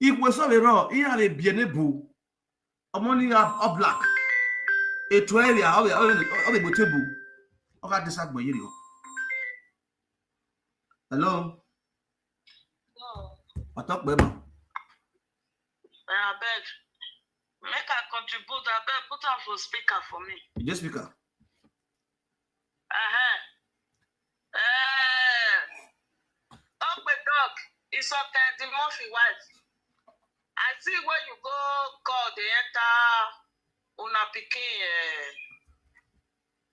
If we saw a raw, he had a be able. Ọmọ ní a black. Ètò area, ọ bẹ, ọ bẹ, ọ bẹ table. Ọ ká decide gbọ̀nyí ni o. Hello? Hello? Pàtó pẹ́ mọ̀. Eh, abeg, make I contribute, abeg, put am for speaker for me. You just speaker. Uh-huh. Eh, talk with dog. It's okay, the Murphy wife. I see when you go call, they enter una pikin. Eh.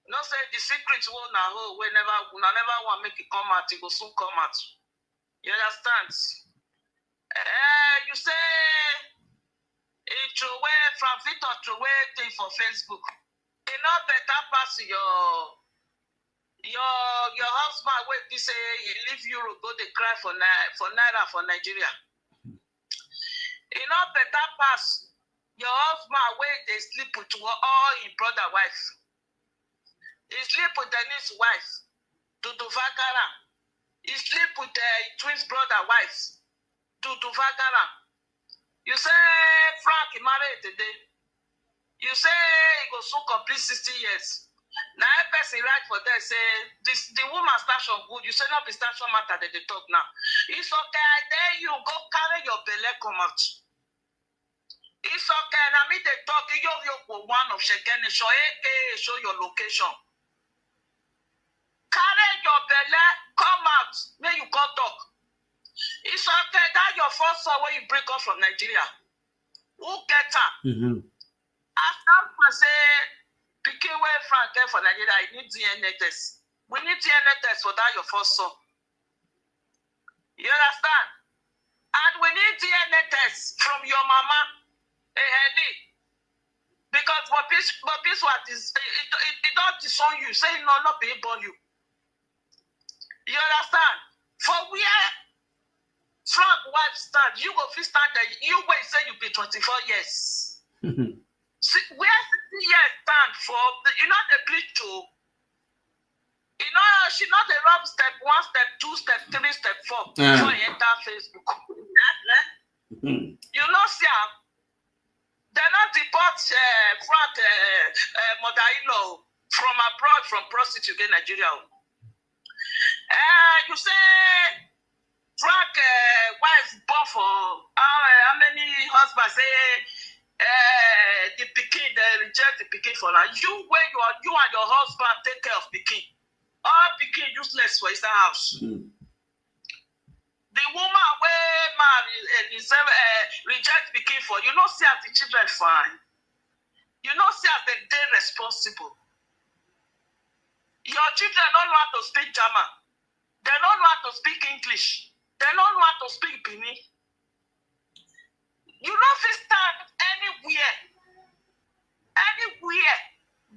No say the secret will na hold. We never, una never want make it come out. It go soon come out. You understand? Eh, you say he throw away from Victor throw away thing for Facebook. E no better pass your your your husband wey be say he leave Europe go dey cry for Ni- for naira for Nigeria. E no better pass your husband wey dey sleep with wo- all him brother wife. He sleep with Dennis wife, Dudu Vagara. He sleep with uh, twins brother wife, Dudu Vagara. You say Frank married today. You say he go soon complete sixty years. Now a person write for there say this the woman station good. You say not be station matter that they talk now. It's okay. I dare you go carry your belly come out. It's okay. Now me they talk. You you go one of Shekene show A K A show your location. Carry your belly come out. May you go talk. It's okay. That your first son when you break up from Nigeria. Who get her? Mm-hmm. As Alpha say, pikin wey Frank get for Nigeria, I need D N A test. We need D N A test for that your first son. You understand? And we need D N A test from your mama, Eheli. Because Bobis what is it, it, it don't disown you, say no, not be born you. You understand? For where Frank wife stand, you go fit stand there. You wait say you be twenty-four years. See, where sixty years stand for, you know the bleach too. You know, she not the rub step one, step two, step three, step four. Yeah. Before you enter Facebook. You know, see, they not deport uh, Frank uh, uh, mother-in-law from abroad, from prostitute in Nigeria. Uh, you say Frank uh, wife born for how, uh, how many husbands say uh, the pikin they reject the pikin for now. You where you are, you and your husband take care of pikin. All pikin useless for his house. Mm. The woman where marry and uh, reject pikin for you know see as the children fine. You know see as they dey responsible. Your children don't know how to speak German. They don't know how to speak English. They don't know how to speak Benin. You no fit stand anywhere. Anywhere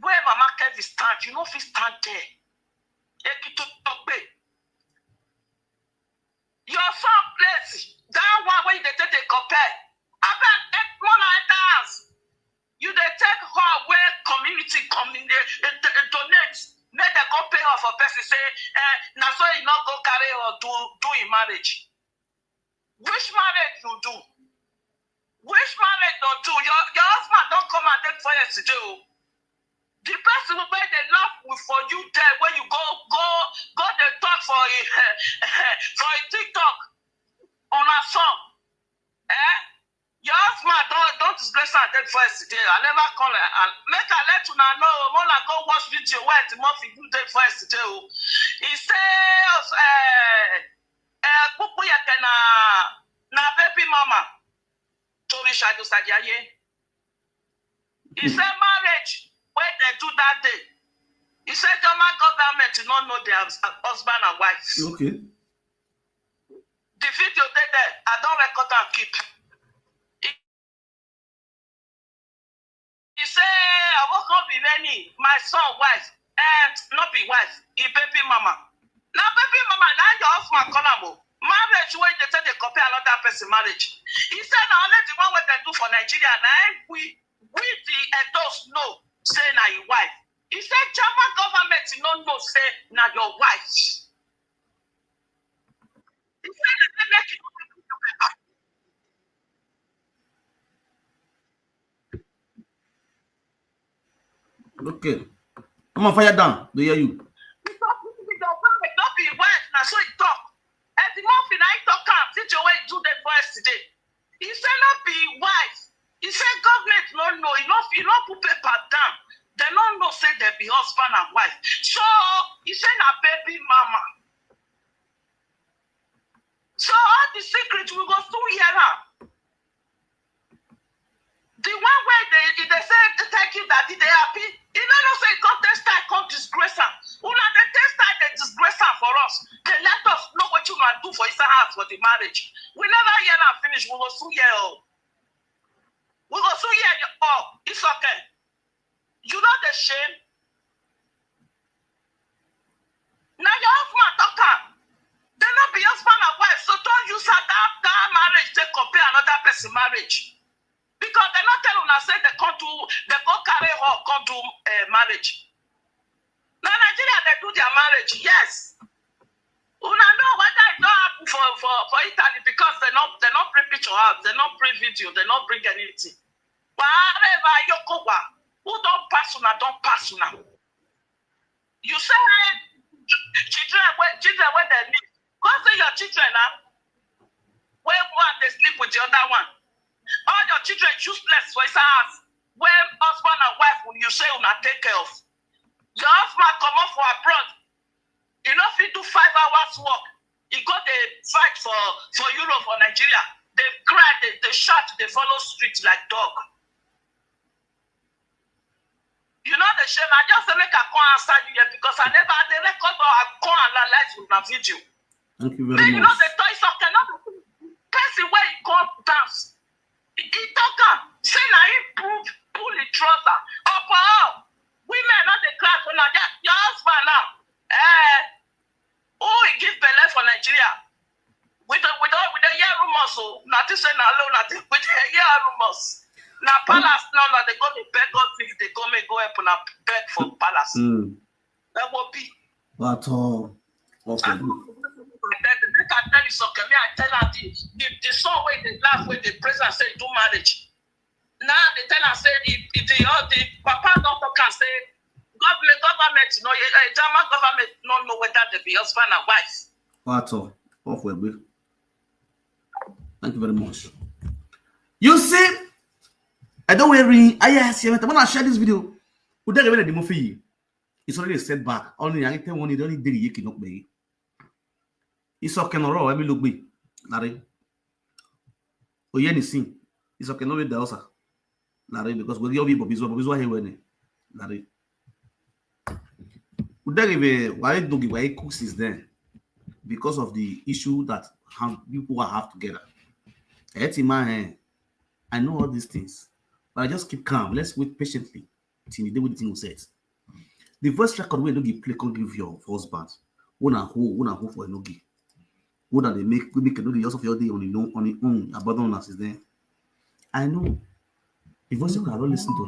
where Mama Kevin stand, you no fit stand there. Ekito Tokpe. Your son place, that one wey you dey take dey compare. Abeg, eh, when I enter house, you dey take her where community community eh, eh, eh, donate, make dem go pay her for person say, eh, na so he no go carry her do do him marriage. Which marriage you do? Which marriage don do? Your your husband don come and take for yesterday o. The person wey dey laugh with for you there when you go go go dey talk for a for a TikTok on a song. Eh? Your husband don don disgrace am take for yesterday. I never call am. Make I let una know. Mona go watch video where the Murphy do take for yesterday o. He say uh, uh, Pupu Yeke na na baby mama. Torí Ṣáájú Sadiaye. He say marriage wey dem do that day. He say German government no know their hus- husband and wife. Okay. The video dey there. I don record am keep. He say I won't come be many. My son wife and not be wife. He baby mama. Now baby mama now your husband call am o. Marriage wey dey take dey compare another person marriage. He say na only the one wey dem do for Nigeria na him we we the Edos know say na him wife. He say German government no know say na your wife. He say na dem make you Okay. I'm on fire down. They hear you. Because this is your wife, not be wife. Now so he talk. And the more I talk am, teach your way do the voice today. He say not be wife. He say government no know. He no he no put paper down. They no know say they be husband and wife. So he say na baby mama. So all the secret we go soon hear am. The one where they they say thank you daddy they happy. You know no say come test time come disgrace am. Una dey test time dey disgrace am for us. They let us know what you gonna do for inside house for the marriage. We never hear am finish. We go soon hear o. We go soon hear you. Oh, it's okay. You know the shame. Now your husband talk am. They not be husband and wife, so don't use that that, that marriage to compare another person marriage. Because they not tell una say they can't do, they go carry her, can't do uh, marriage. Now Nigeria they do their marriage, yes. Una know whether it don't happen for for for Italy because they not they not bring picture out, they not bring video, they not bring anything. Wherever Yokowa, who don't pass una don't pass una. You say children when children when they live, go see your children now. When one they sleep with the other one. All your children useless for his house. When husband and wife will you say una take care of? Your husband come up for abroad. You know if you do five hours work, he go they fight for for Europe or Nigeria. They cry, they, they shout, they follow street like dog. You know the shame. I just say make I come answer you here because I never the record or I come analyze with my video. Thank you very much. You know the toy soccer, not person where he come dance. He talk am say na him pull pull the trouser. Upon women not the class when I your husband now. Eh, who he give belle for Nigeria? We don't we don't we don't hear rumors so. Nothing say na alone nothing we dey hear rumors. Na palace now na they go dey beg God if they come and go help una beg for palace. Mm. That will be. But uh, okay. Make I tell you something. Me, I tell her the the, the song where they laugh when they praise and say do marriage. Now they tell her say if if the all the papa don't talk and say government government you know a German government don't know whether they be husband and wife. At all. Off we be. Thank you very much. You see, I don't worry. I ask you when I share this video. Udege wele di mo fi. It's already a setback. Only I tell one. Only did you can be. It's okay no ro emi lo gbe. Lare. Oye ni sin. It's okay no be the house. Lare because we give Bobizo Bobizo he when. Lare. Udege why don't give why cook since then because of the issue that how people have together. Eti my hand. I know all these things, but I just keep calm. Let's wait patiently till the day when the thing will set. The voice record wey no dey play come give your husband. Una hold, una hold for Enogi. Una dey make make Enogi just of your day on his own, on his own, abandon una since then. I know. The voice record I don listen to.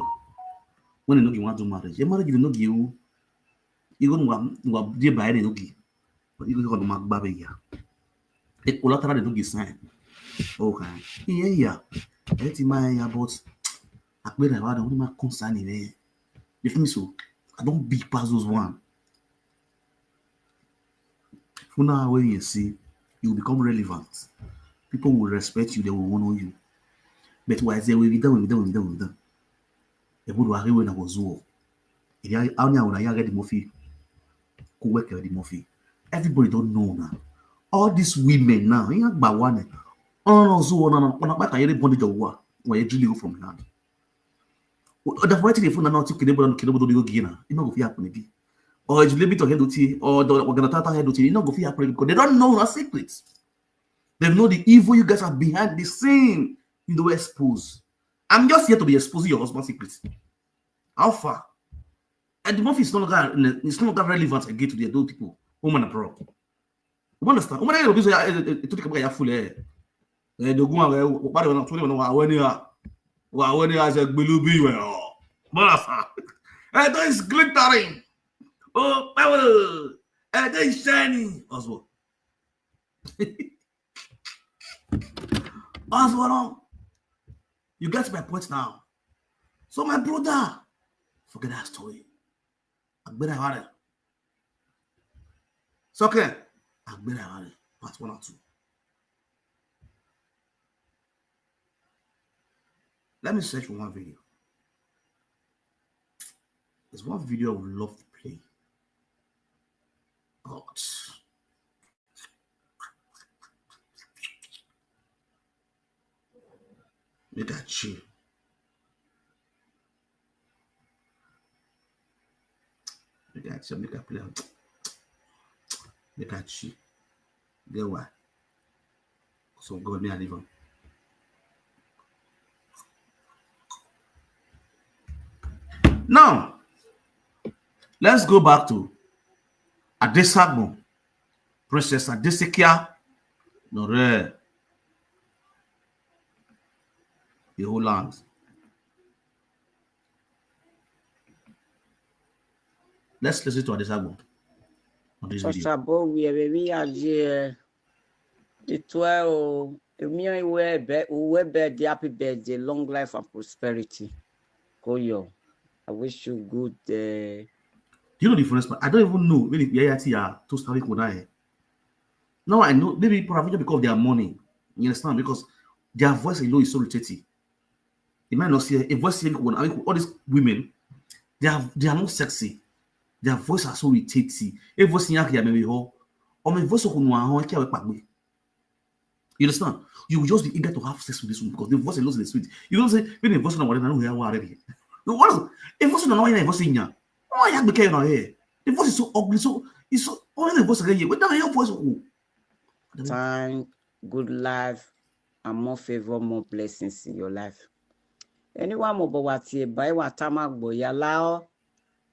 When Enogi wan do marriage, the marriage Enogi o. You go nwa nwa dey by Enogi. But you go come magba be ya. The collateral Enogi sign. Okay. Yeah, yeah. Ẹ ti máa yà, but àpẹẹrẹ àwa náà, ó ní máa kún sáà nìyẹn. You feel me? So, I don't big pass those one. For now, when you see, you become relevant. People will respect you, they will honor you. But why they will be done, will be done, will be done, will be done. They would worry when I was war. If you only when I get the movie, go work the movie. Everybody don't know now. All these women now, you know, but one, on also on on on back, I bondage of war. Where you from hand. The fighting the phone now to kill everybody, kill everybody, you know, go happen again. Or you limit to head to or the organization head to, you know, go happen because they don't know our secrets. They know the evil you guys are behind the scene. You know, expose. I'm just here to be exposing your husband's secrets. How far? And the movie is no longer, it's no longer relevant again to the adult people, woman abroad. You understand? Woman, you know, to take a full air. Ẹ dogun àwọn ẹ wọ́n pàdé wọn tún ní wọn wà wọ́n ní à wà wọ́n ní àṣẹ gbẹlú bí ìwẹ̀ ọ̀ bọ́lá sá. Ẹ tó is glittering. Oh, power. Ẹ tó is shining. Oswald. Oswald, you get my point now. So my brother, forget that story. Agbera Hare. It's okay. Agbera Hare. Part one or two. Let me search for one video. There's one video I would love to play. God. Make I chill. Make I chill, make I play am. Make I chill. Get why? So God, me I leave am. Now, let's go back to Adesagbo, Princess Adesekia Lore, the whole land. Let's listen to Adesagbo on this video. Osabo, we are very agile. It well, we are be, we be the happy birthday, long life and prosperity. Koyo, I wish you good. Uh, Do you know the funniest part? I don't even know when the Yaya Tia to Stanley Konae. Now I know, maybe probably because of their money. You understand? Because their voice alone is so irritating. They might not see a voice saying, I mean, all these women, they are they are not sexy. Their voice are so irritating. A voice in Yakia maybe ho. Or my voice of Kunuaho, I can't. You understand? You will just be eager to have sex with this woman because the voice alone is sweet. You don't say, when the voice on whatever, I don't hear what already. What is a voice on why voice in ya? Oh, I have to care on here. The voice is so ugly, so it's so only the voice again. What the hell voice? Time, good life, and more favor, more blessings in your life. Anyone more but what you buy what time I go yalao.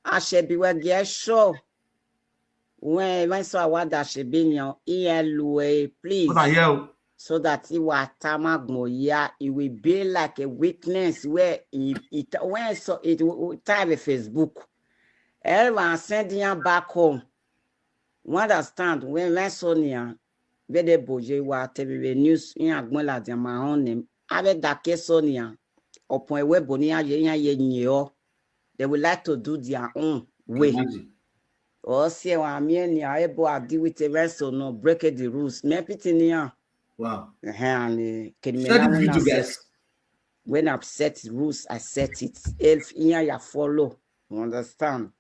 I should be well get show. When when so I want that should be in your E L U A, please. What I hear? So that it was time I go, yeah, it will be like a witness where it, it when so it will type a Facebook. Everyone sending her back home. You understand? When when Sonia, where the boje wa tell me the news in Agbola, their my own name. I bet that case Sonia. Upon a web on ya ye ya ye nyo. They would like to do their own way. Imagine. Or say, well, I mean, I able to deal with the rest or no break the rules. Me pity niya. Wow. And uh, can me Share the now when video, I guys. Set, when I set rules, I set it. If yeah, you follow, you understand.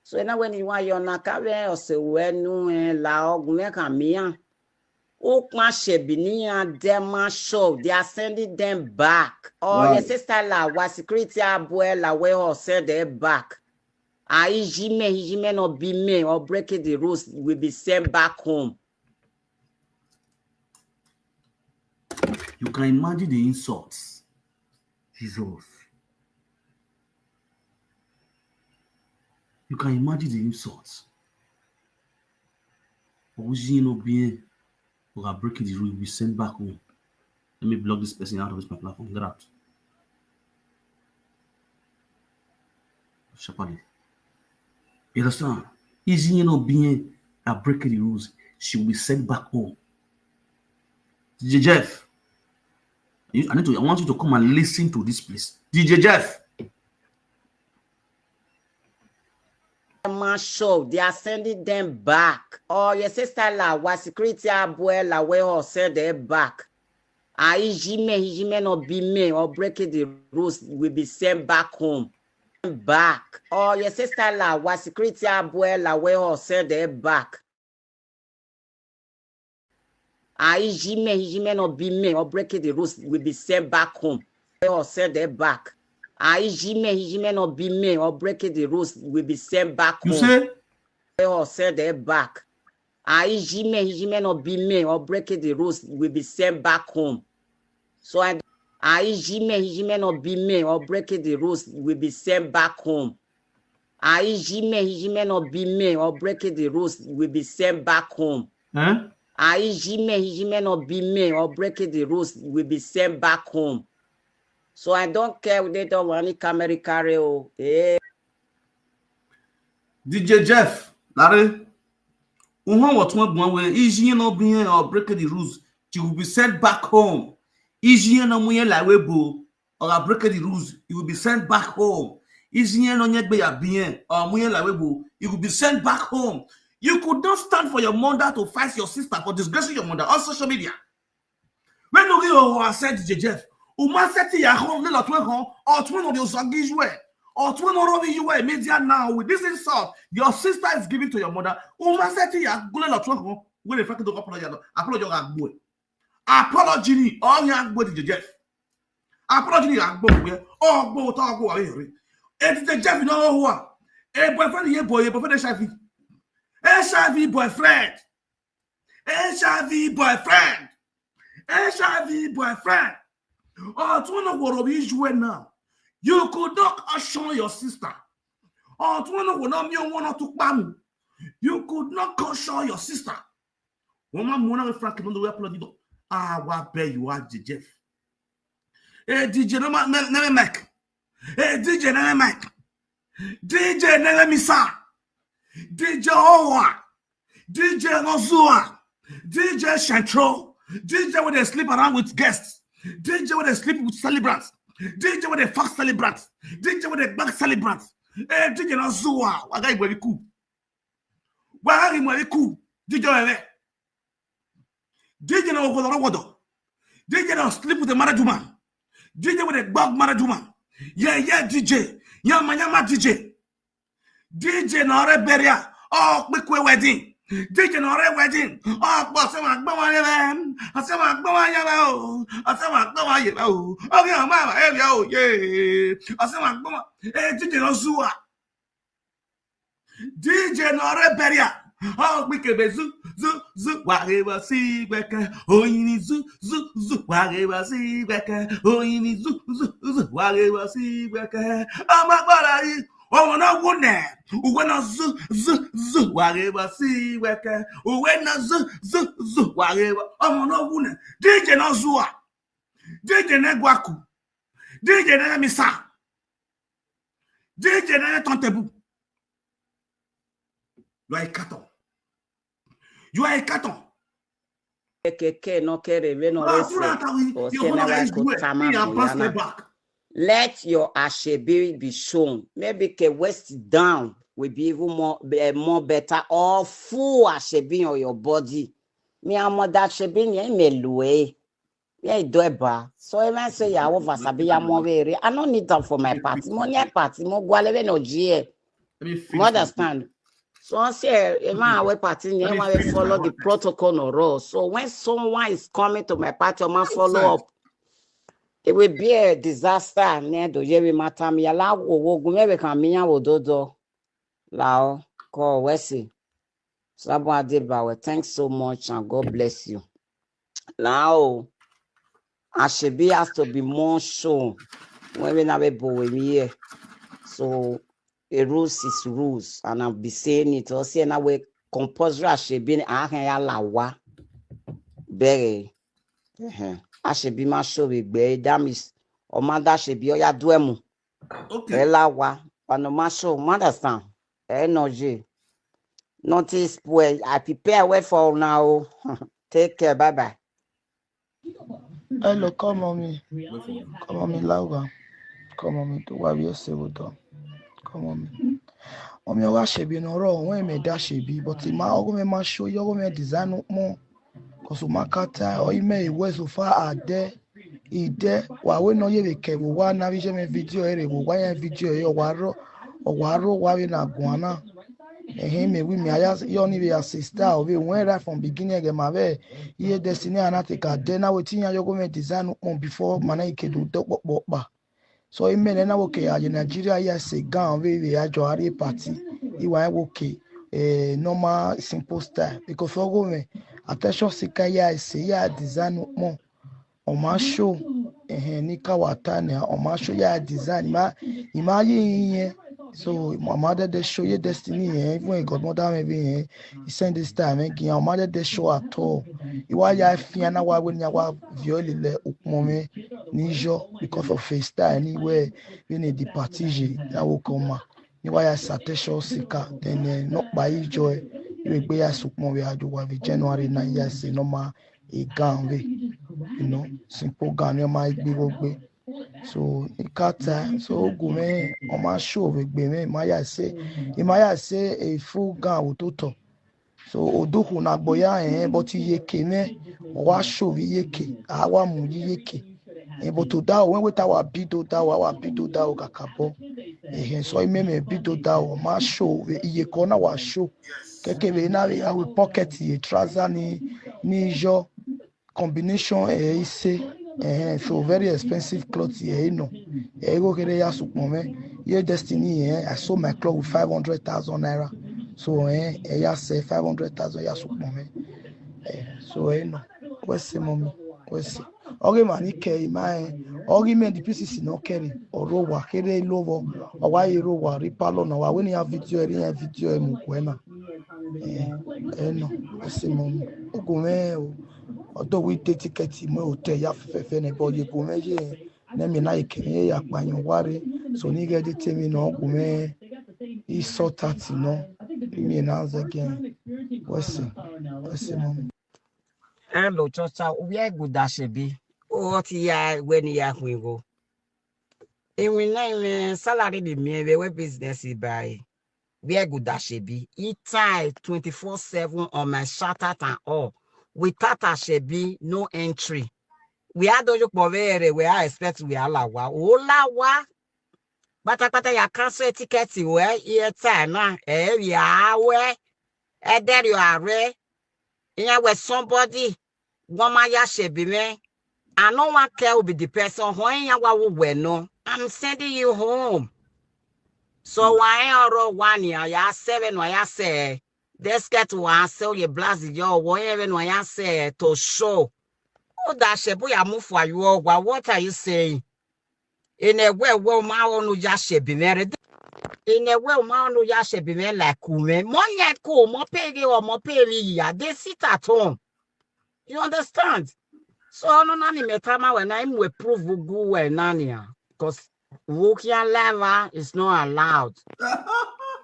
So now when you want your nakawe or say when no eh, la og me kamiya. Ukma shebi ni and them are show. They are sending them back. Oh, Wow. Your sister la wa security abuela we or send them back. Ah, ijime, ijime no be me or breaking the rules will be sent back home. You can imagine the insults. Jesus. You can imagine the insults. Oji no bien. We are breaking the rule. We send back home. Let me block this person out of this my platform. Get out. Sharply. You understand? Easy, you know, being a breaking the rules. She will be sent back home. D J Jeff, I need to, I want you to come and listen to this, please. D J Jeff. Man show, they are sending them back. Oh, your sister la, what security abuela, where or send them back. Ah, Ijime, Ijime not be me or breaking the rules will be sent back home. Back. Oh, your sister la, what security abuela, where or send them back. Ah, Ijime, Ijime not be me or breaking the rules will be sent back home. Or send them back. Ah, Ijime, Ijime not be me or breaking the rules will be sent back You home. say Or send them back. Ah, Ijime, Ijime not be me or breaking the rules will be sent back home. So I, ah, Ijime, Ijime not be me or breaking the rules will be sent back home. Ah, Ijime, Ijime not be me or breaking the rules will be sent back home. Huh? Ah, Ijime, Ijime not be me or breaking the rules will be sent back home. So I don't care if they don't want any camera carry. Oh, eh. D J Jeff, Larry. Uhan what one one way. Ijime not be me or breaking the rules. You will be sent back home. Ijime no muye la webo or breaking the rules. You will be sent back home. Ijime no nyegbe ya bien or muye la webo. You will be sent back home. You could not stand for your mother to fight your sister for disgracing your mother on social media. When you go said D J Jeff, Uma said to your home, little twin home, or twin of your Zagi Jue, or twin of Robbie Jue, media now with this insult your sister is giving to your mother. Uma said to your little twin home, when the fact to apologize, apologize, boy. Apology, all your boy, D J Jeff. Apology, boy, oh, boy, talk, boy. And D J Jeff, you know what? A boyfriend here, boy, a boyfriend H I V. H I V boyfriend. H I V boyfriend. H I V boyfriend. Oh, two no go Robbie Jue now. You could not caution your sister. Oh, two no go no me one or two kpamu. You could not caution your sister. Woman, mona with Frank, no, we apologize. Ah, what bear you are, D J Jeff. Hey, D J, no, no, no, Mike. Hey, D J, no, Mike. D J, no, Misa. D J Owa. D J Nozua. D J Central. D J where they sleep around with guests. D J where they sleep with celebrants. D J where they fuck celebrants. D J where they back celebrants. Hey, D J Nozua. Wagai very cool. Wagai very cool. D J Ewe. D J no go to Rogodo. D J no sleep with a married woman. D J with a bug married woman. Yeah, yeah, D J. Yama, yama, D J. D J no re beria. Oh, quick way wedding. D J no re wedding. Oh, boss, I'm going to, I'm going to, I'm going to, I'm going to, okay, I'm going to, yeah. I'm going to, hey, D J no zua. D J no re beria. Oh, we can be zu, zu, zu, whatever see, weke. Oh, you need zu, zu, zu, whatever see, weke. Oh, you need zu, zu, zu, whatever see, weke. I'm a barari. Oh, no, one. Uwe na zu, zu, zu, whatever see, weke. Uwe na zu, zu, zu, whatever. Oh, no, one. D J no zua. D J ne gwaku. D J ne misa. D J na turntable. You are a carton. You are a carton. Keke no kere we no Ah, rese. Fura Tawi, O you se na wanna wa raise ko you, tama you are biyana. Back. Let your ashebi be shown. Maybe ke waist down will be even more, eh, more better. Or full ashebi on your body. Mi amo that ashebi ni me lue. Yeah, do eba. So if I say ya over sabi ya mo very. I don't need them for my party. Mo nye party. Mo gwale we no jie. Let me finish You my understand? So I say, if I have a party, Let I me want to finish my follow the words. Protocol or all. So when someone is coming to my party, I want Outside. Follow up. It will be a disaster. Ne do ye we matam ya la wo wo gu me we kan mi ya wo do do. Lao ko wesi. Sabo Adebawe, thanks so much and God bless you. Now, ashebi has to be more shown when we na we bo we mi here. So a rules is rules, and I'll be saying it. Or say na we compulsory ashebi ni ahen ya la wa. Bere. Ehen. Ashebi ma show we gbe, that means o ma da ashebi o ya do emu. Okay. Ela wa, pano ma show, you understand? Energy. Nothing spoil. I prepare well for now. Take care. Bye bye. Hello, come on me. Come on me, Laura. Come on me. To why we say we done. Come on me. Omi oga shebi no ro when me da shebi, but ima ogo me ma show you ogo me design mo. Cause uma kata o ime iwe so far ade ide wa we no ye be ke wo wa na vision me video ere wo wa ya video yo wa ro o wa ro wa we na guana. Ehe me we me aya yo ni be a sister o be when right from beginning ge ma be ye destiny ana te ka de na wetin ya yo go me design mo before mana ike do do po po pa. So ime ne na woke ya ye Nigeria ya se gan we we ajo are party. Iwa woke eh normal simple style because ogo me attention sika ya se ya design mo. Oma show eh ni ka wata ne oma show ya design ma ima ye ye. So mama de de show ye destiny eh even godmother me be eh he send this time eh gi oma de de show at all. Iwa ya fia na wa we nya wa viole le ukmo me ni jo because of FaceTime anywhere we need the party je na wo koma. Ni wa ya sa te show sika then eh, no pa ijo eh we gbe ya sukmo we ajo wa vi January na ya se no ma e gan we you know simple gan ni ma igbe wo gbe. So e ka time so ogo me oma show we gbe me ma ya se e ma ya se e full gan wo to to. So oduhu na gboya eh but iye ke me wa show iye ke awa mu iye ke. Eh but o da o when we ta wa bido da wa wa bido da o kakabo. Eh so ime me bido da o ma show we iye ko na wa show. Keke we na we awe pocket ye trouser ni ni jo combination eh ise eh so very expensive cloth ye no. Eh go kere ya sukun me. Ye destiny eh I sold my cloth with five hundred thousand naira. So eh eh ya say five hundred thousand ya sukun me. Eh so eh no. Where's the mommy? Where's the Oge mani ke ima eh. Oge me the P C C no kere. Oro wa kere lovo. Owa ero wa ripalo na wa we ni ya video eri ya video e mu kwena. Eh eh no. Where's the mommy? Ogo me o. Odo we te ticket mo o te ya fefefe ne bo ye go me ye. Ne mi na ike mi ya pa yan ware. So ni ge de te mi no ogo me. I so tati no. Mi na ze gen. Where's the? Where's the mommy? Hello, Chocha. Where good that should be? Oh, what ya when ya go? In we nine salary the me we business buy. Where good that should be? It tie twenty four seven on my shout out and all. Without a should be no entry. We are dojo povere we are expect we are lawa. O lawa. Patapata ya cancel ticket we here time na. Eh we are we. Eder you are re. Iyan we somebody woman ya shebi me. I no wan care who be the person. Ho iyan wa wo we no. I'm sending you home. So why oro one ya ya seven wa ya say. This get wa so ye blast yo wo even wa ya say to show. O da shebu ya mu for you wa what are you saying? In a way wo ma onu ya shebi me re. In a way ma onu ya shebi me like ume. Mo nye ko mo pege o mo peri ya. They sit at home. You understand? So no nani metama when I we prove ugu we nani ya. Because walking level is not allowed.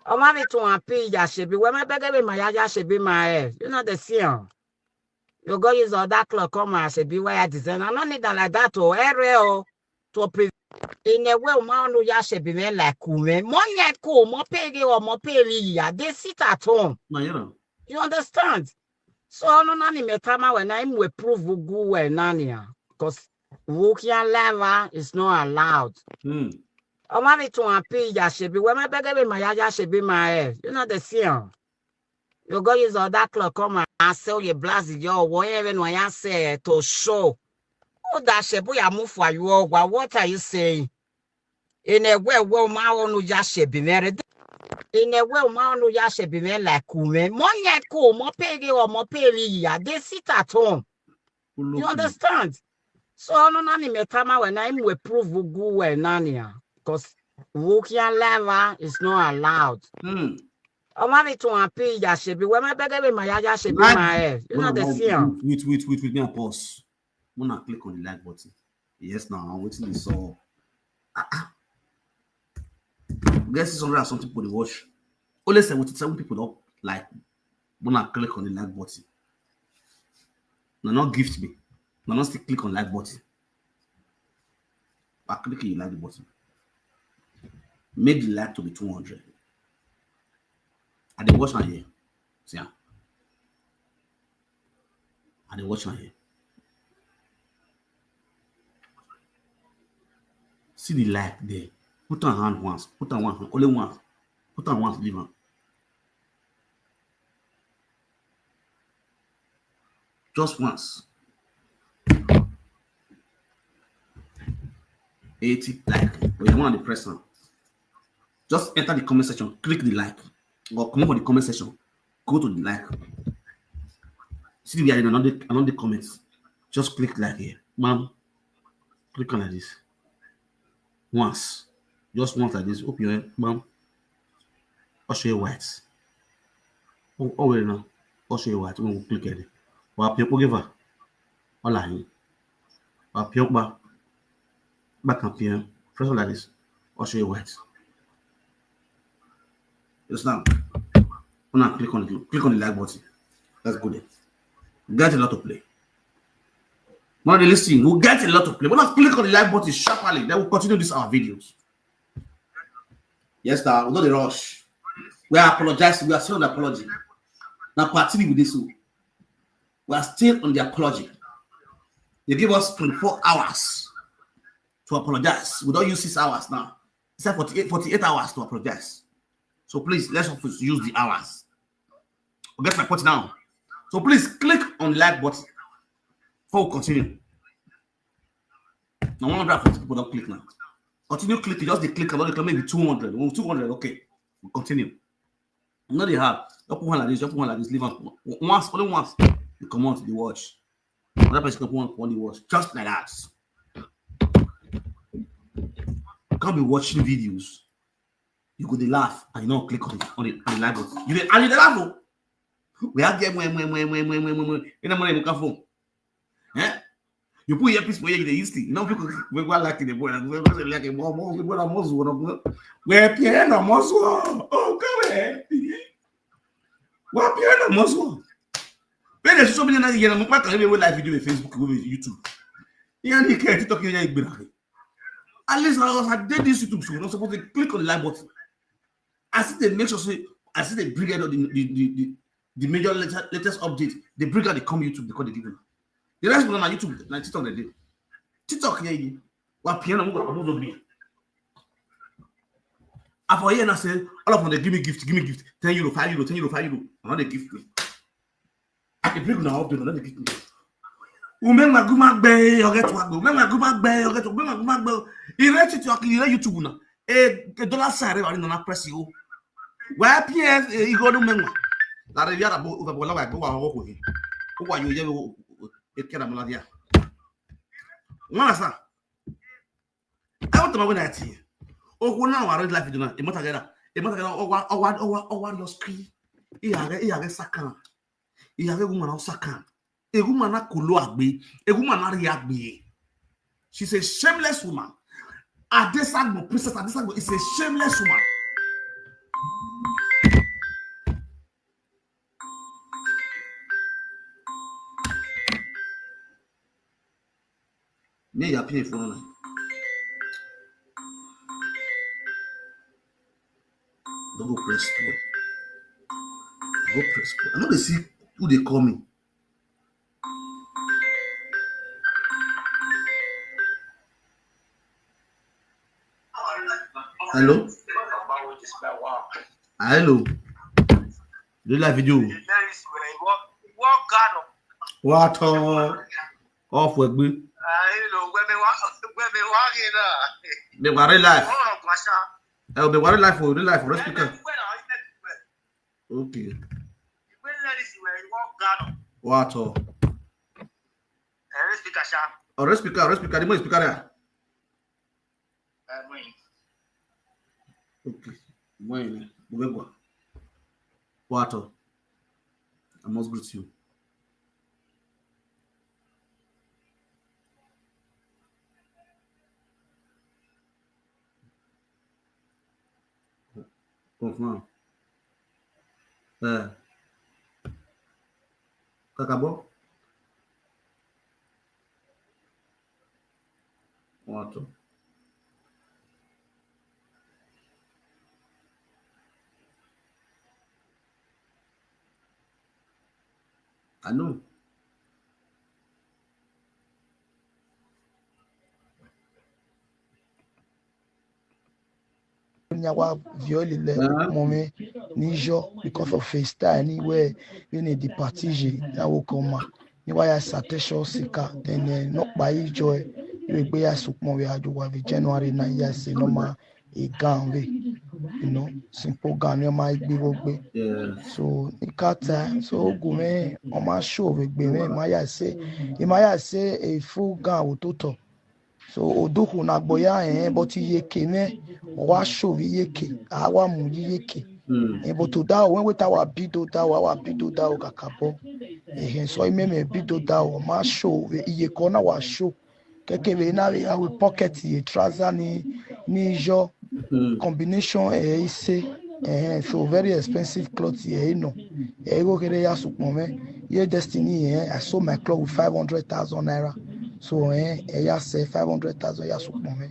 O ma be to api ya shebi we me bege be ma ya ya shebi ma eh. You know the see am. You go use all that clock come and shebi why I design. I no need that like that o. Ere o. To pre in a way ma onu ya shebi me like ume. Mo nye ko mo pege o mo peri ya. They sit at home. No, you know. You understand? So no nani metama when I we prove ugu we nani ya. Because walking level is not allowed. Hmm. O ma be to api ya shebi we me bege be ma ya ya shebi ma eh. You know the see am. You go use all that clock come and sell your blast yo wo even when ya say to show. O da shebu ya mu for you wa what are you saying? In a way wo ma onu ya shebi me re. In a way ma onu ya shebi me like ume. Mo nye ko mo pege o mo peri ya. They sit at home. You understand? So no nani metama when I we prove ugu we nani ya. Because walking level is not allowed. Hmm. O ma be to api ya shebi we me bege be ma ya ya shebi Right. ma eh. You know the see am. Wait, wait, wait, wait, me and pause. Wanna click on the like button. Yes, now I'm waiting to saw. Ah, ah. Guess six hundred and something people dey watch. Only seventy-seven people don't like. Wanna click on the like button. No, not gift me. Now, not still click on like button. But click on like button. Make the like to be two hundred. I dey watch am here. See am. I dey watch am here. See the like there. Put am hand once. Put am one hand. Only once. Put am once, leave am. Just once. Eighty like. But you want to press am. Just enter the comment section. Click the like. Or come up for the comment section. Go to the like. See the way I another another comments. Just click like here. Ma'am, click on like this. Once. Just once like this. Open your head, ma'am. I'll show you white. Oh, oh wait now. I'll show you white. When we click it. Wa pia pogeva. Hola. Wa pia ba. Back up here. Press on like this. I'll show you white. Just now. When I click on it, click on the like button. Let's go there. Get a lot of play. When they listen, we'll get a lot of play. When I click on the like button sharply, then we'll continue this our videos. Yes, sir. We know the rush. We are apologizing. We are still on the apology. Now, continue with this. We are still on the apology. They give us twenty-four hours to apologize. We don't use six hours now. It's like forty-eight, forty-eight hours to apologize. So please, let's use the hours. I'll get my point now. So please click on like button before we continue. Now, one hundred forty people don't click now. Continue clicking, just the click, about the click, maybe two hundred. When two hundred, okay. We continue. Not the hard. Don't put one like this, don't put one like this, leave one. Once, only once. You come on to the watch. Another person can put one on the watch. Just like that. You can't be watching videos. You go dey laugh and you no click on it on the, on the like button. You dey and you dey laugh oh. We have game when when when when when when when when in the morning we come phone. Eh? You put earpiece for here, you dey use thing. You know people we go like the boy, and we go like him more more more more more. We pay no more so. Oh, come here. We pay no more so. When there's so many now, you know, my can even live video with Facebook, with YouTube. You know, you can't talk in your At least I was I did this YouTube show. You're not supposed to click on the like button. I see they make sure say I see they bring out the the, the, the, the major latest, latest update. They bring out the come YouTube because they give them. The rest of them are YouTube, like TikTok they do. TikTok yeah, yeah. What piano I'm gonna be. I for here and I say all of them they give me gift, give me gift, ten euro, five euro, ten euro, five euro. And they give me. I dey bring una update, una dey give me. Ume ngwa guma gbe oge tu agbe. Ume ngwa guma gbe oge tu. Ume ngwa guma gbe. Ire ti ti oki ire YouTube na. E e dollar sign re wa ni na press o. Wa P S e igo no me ngwa. La re yara bo uva bo la wa gbe wa wo ko he. Ko wa yo ye o e kera mo la dia. Wọ́n sá. Ẹ wọ́n tẹ̀mọ́ wọ́n náà ti. Oko náà wà red life dùn náà. Ìmọ̀tàgẹ́dà. Ìmọ̀tàgẹ́dà ọwọ́ ọwọ́ ọwọ́ ọwọ́ lọ screen. Ìyàgẹ́ ìyàgẹ́ sàkàn. Ìyàgẹ́ egun mọ̀nà sàkàn. Egun mọ̀nà kò ló àgbé. Egun mọ̀nà rí àgbé. She's a shameless woman. Adesagbo, Princess Adesagbo is a shameless woman. Me ya pay for now. Don't go press play. Go press play. I know they see who they call me. Hello? Hello? Do you like video? What? Off with me. They were real life. Oh, they were real life for real life for speaker. Okay. What? Ọ̀rẹ́ speaker, ọ̀rẹ́ speaker, ni mo speaker rẹ̀. Okay. Mo yẹn ni, mo fẹ́ gbọ́. What? I must greet you. Confirm. Eh. Kakabo. Moto. I know. Nyawa violi le mome ni jo because of FaceTime ni we you need the partage na wo koma ni wa ya satesho sika then no pa ijo we gbe ya sukun we ajo wa vi January na ya se no ma e gan we you know simple gan ni ma gbe wo gbe. So ikata so ogun me o ma show we gbe me ma ya se e ma ya se e full gan ototo. So oduhu na gboya eh but iyeke me wa show iyeke awa mu iyeke. Eh but o da when we ta wa bido da wa wa bido da o kakabo. Eh so ime me bido da o ma show we iyeke na wa show. Keke we na we awe pocket ye trouser ni ni jo combination eh ise eh so very expensive clothes ye no. Eh go kere ya sukun me. Ye Destiny eh I sold my clothes with five hundred thousand naira. So eh eh ya say five hundred thousand ya sukun me.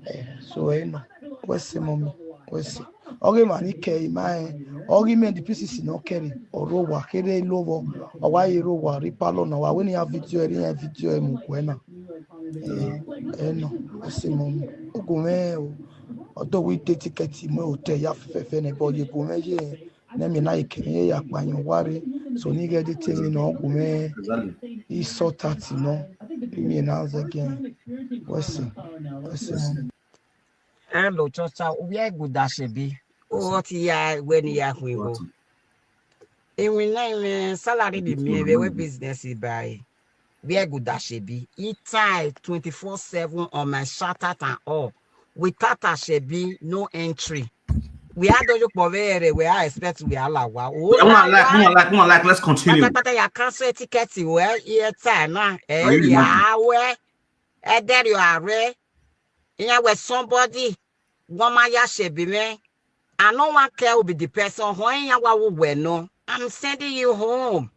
Eh so eh no. What's the mommy? What's the oge ma ni ke ima eh oge me the P C C no kere oro wa kere lowo owa ero wa ripalo na wa we ni ya video eri ya video e mu kwena. Eh eh no. What's the mommy? Ogun me o odo we te ticket me o te ya fefefe ne bo ye gun me ye ne mi na ike ye ya pa yan ware so ni ge de te mi no ogun me i so tati no mi na ze gen. What's the what's the mommy? Hello, Chocha. Where good that should be? Oh, what ya when ya huigo. Even nine salary the me we business is by. Where good that should be? He tie twenty-four seven on my shout out and all. Without a should be no entry. We are don't look for where we are expect we are la wa. Oh, Come on, like, come on, like, come on, like. Let's continue. Pata ya cancel ticket where here time na. Eh, yeah, where. Eh, there you are, where. Yeah, where somebody woman ya shebi me. I no one care will be the person who ya wa we no. I'm sending you home.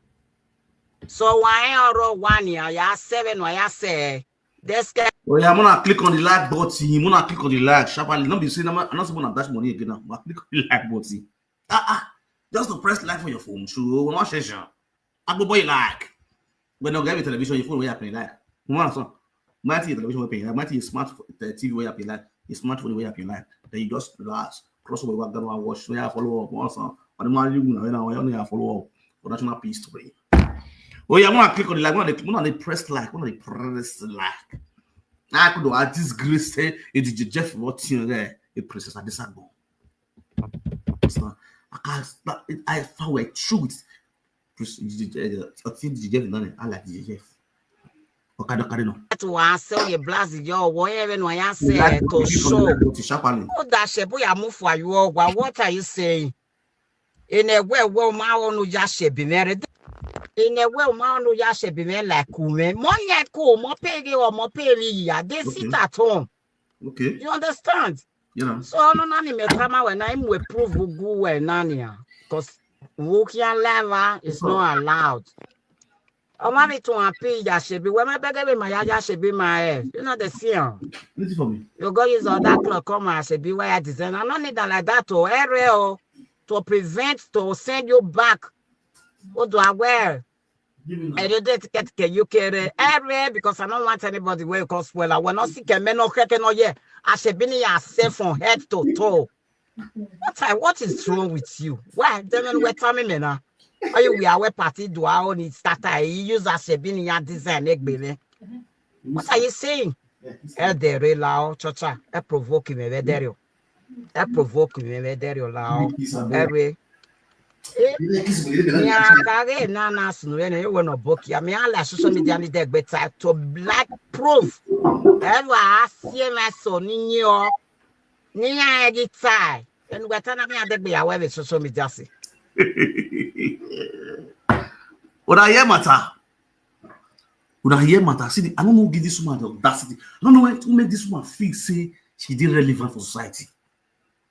So why oro one ya ya seven wa ya say this guy. Oh yeah, I'm gonna click on the like button. I'm gonna click on the like. Sharply, not be saying I'm not supposed to dash money again now. But click on the like button. Ah ah, just to press like for your phone. So we want session. I go buy like. When you get me television, your phone where you pay like. One son. Mighty television where pay like. Mighty smart T V where you pay like. A smartphone where you pay like. Then you just relax. Cross over what God watch. So you follow up. One son. But the man you know, you know, you follow up for national peace story. Oh yeah, when I click on the like, when I, when I press like, when I press like, I could do a disgrace. Say it is Jeff watching there. A princess at this angle. So I can't. I found a truth. I think the Jeff none. I like the Jeff. Okado kado no. To answer your blast your whatever no ya say to show. Sharply. Oh, that she boy, I move for you. What are you saying? In a way, well, my own ya she be married. In a way, my own ya she be married like kume. Mo ya ko mo pay or mo pay ya. They sit at home. Okay. You understand? You know. So no nani me tama when I will prove who go when nani because walking level is not allowed. Oh, mommy to a pay ya she be when my beggar my ya she be my head. You know the see am. Listen for me. You go use all that clock come and she be where I design. I don't need that like that to area to prevent to send you back. What do I wear? I don't get get you carry area because I don't want anybody where you cause well. I will not see can men no crack no yeah. I should be near safe from head to toe. What I what is wrong with you? Why? Then when we tell me now. Are you we are where party do our own it start I use as a bin ya design egg baby. What are you saying? Eh, there lao chocha. E provoke me we there you. E provoke me we there you lao. Every ya kage na na sunu ene ewe no book ya me ala social media ni de gbeta to black proof. Ewa asie me so ni nyi o. Ni ya egi tai. Enu gbeta na me adegbe ya we social media si. But I hear matter. When I hear matter, see, the, I don't know give this woman the audacity. I don't know who make this woman feel say she did relevant for society.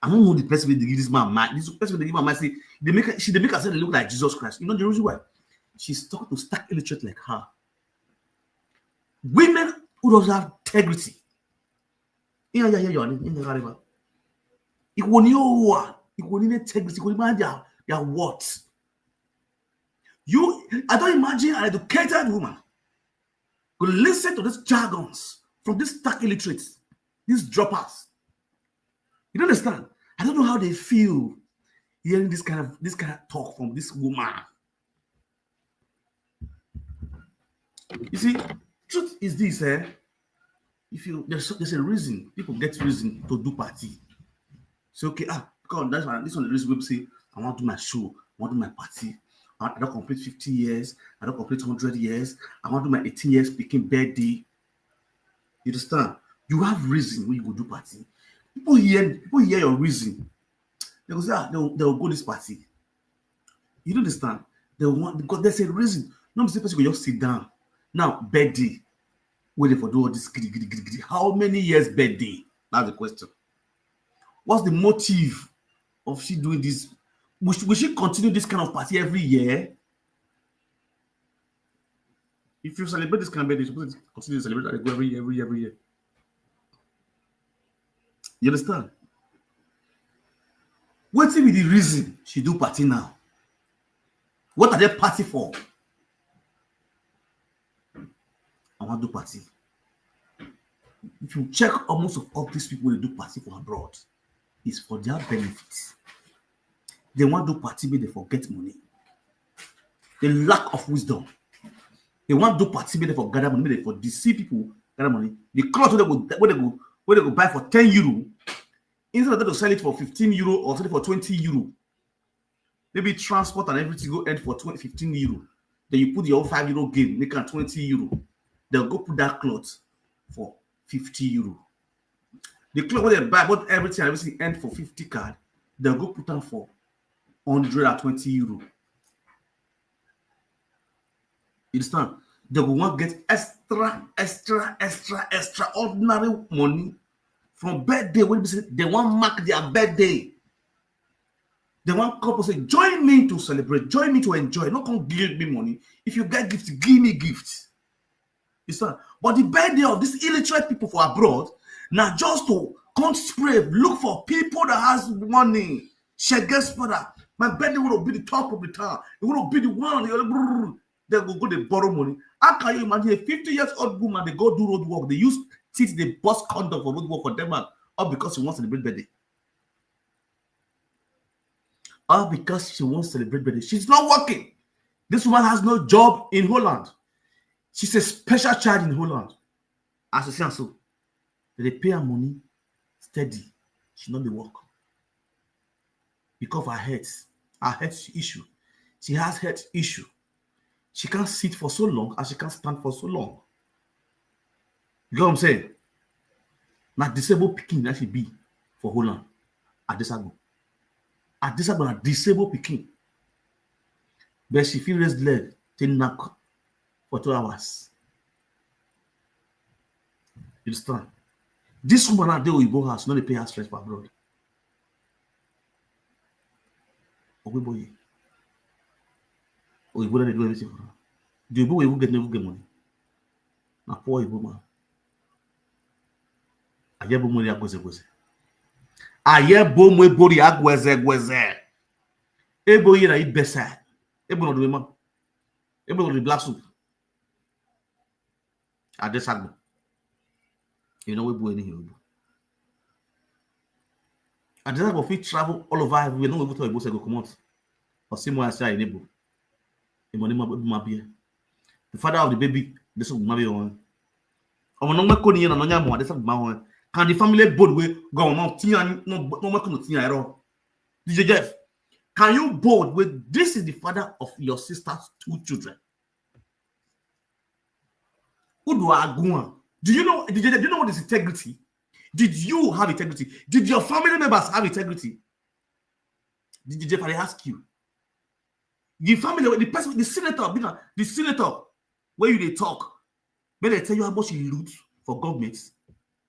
I don't know the person wey dey give this man mind. This person wey dey give am mind say they make her, she dey make herself dey look like Jesus Christ. You know the reason why? She's talking to stark illiterate like her. Women who don't have integrity, Ina ya ya yo ni ina gariba. Ikwoni owa, ikwoni ne integrity, ikwoni man their their worth. You, I don't imagine an educated woman go listen to these jargons from these stark illiterates, these dropouts. You don't understand? I don't know how they feel hearing this kind of this kind of talk from this woman. You see, truth is this, eh? If you there's there's a reason people get reason to do party. So okay, ah, come on, that's why this one the reason we say I want to do my show, I want to do my party. I, I don't complete fifty years, I don't complete hundred years, I want to do my eighteen years picking birthday. You understand? You have reason when you go do party. People hear people hear your reason. They go say, ah, they will, they will go this party. You don't understand? They want because there's a reason. No, say person go just sit down. Now, birthday. Where they for do all this giddy, giddy, giddy, giddy. How many years birthday? That's the question. What's the motive of she doing this? Will she, will she continue this kind of party every year? If you celebrate this kind of birthday, you're supposed to continue to celebrate that every year, every year, every year. You understand? What will be the reason she do party now? What are they party for? I want to do party. If you check almost of all these people who do party for abroad, it's for their benefit. They want to do party, but they forget money. The lack of wisdom. They want to do party, but they for gather money, but they for deceive people, gather money. The cloth where they go, where they go, where they go buy for ten euro, instead of them to sell it for fifteen euro or sell it for twenty euro, maybe transport and everything go end for twenty, fifteen euro. Then you put your own five euro game, make am twenty euro. They'll go put that cloth for fifty euro. The cloth where they buy, but everything, everything end for fifty card. They'll go put them for hundred and twenty euro. You understand? They go want get extra, extra, extra, extraordinary money from birthday when they say they want mark their birthday. They want couple say, join me to celebrate, join me to enjoy. Not come give me money. If you get gift, give me gift. You understand? But the birthday of these illiterate people for abroad, now just to come spray, look for people that has money. Shege spreader. My birthday will be the talk of the town. It will be the one. They go go they borrow money. How can you imagine a fifty years old woman? They go do road work. They use teeth. They bust condom for road work for Denmark, all because she wants to celebrate birthday. All because she wants to celebrate birthday. She's not working. This woman has no job in Holland. She's a special child in Holland. As you see, and so they pay her money steady. She not the work because of her health, her health issue. She has health issue. She can't sit for so long and she can't stand for so long. You get what I'm saying? Now disabled picking that she be for Holland. Adesagbo. Adesagbo na disabled picking. But she feel raised leg, take knock for two hours. You understand? This woman at the Oyibo house, not the pay house rent for abroad. Oyibo, Oyibo, they do everything for her. The Oyibo, Oyibo get never get money. Na poor Oyibo man. Ayebo money agweze gweze. Ayebo mwe bori agweze gweze. Ebo yira ibesa. Ebo no do ma. Ebo no do black soup. Adesagbo. You know we boy anything. Adesagbo fit travel all over everywhere. No we talk about go come out. Or see more I say enable. The money ma be. The father of the baby, this will be on. Ọmọ náà mẹ́kọ́ nìyẹn náà yà mọ́ Adesagbo máa wọn. Can the family board wey go on tiyan no no mẹ́kọ́ no tiyan ẹ̀rọ? D J Jeff, can you bold with this is the father of your sister's two children? Udu Aguan. Do you know? Did you, do you know what is integrity? Did you have integrity? Did your family members have integrity? Did Jeff I ask you? The family, the person, the senator, you know, the senator, where you they talk, when they tell you how much you loot for government,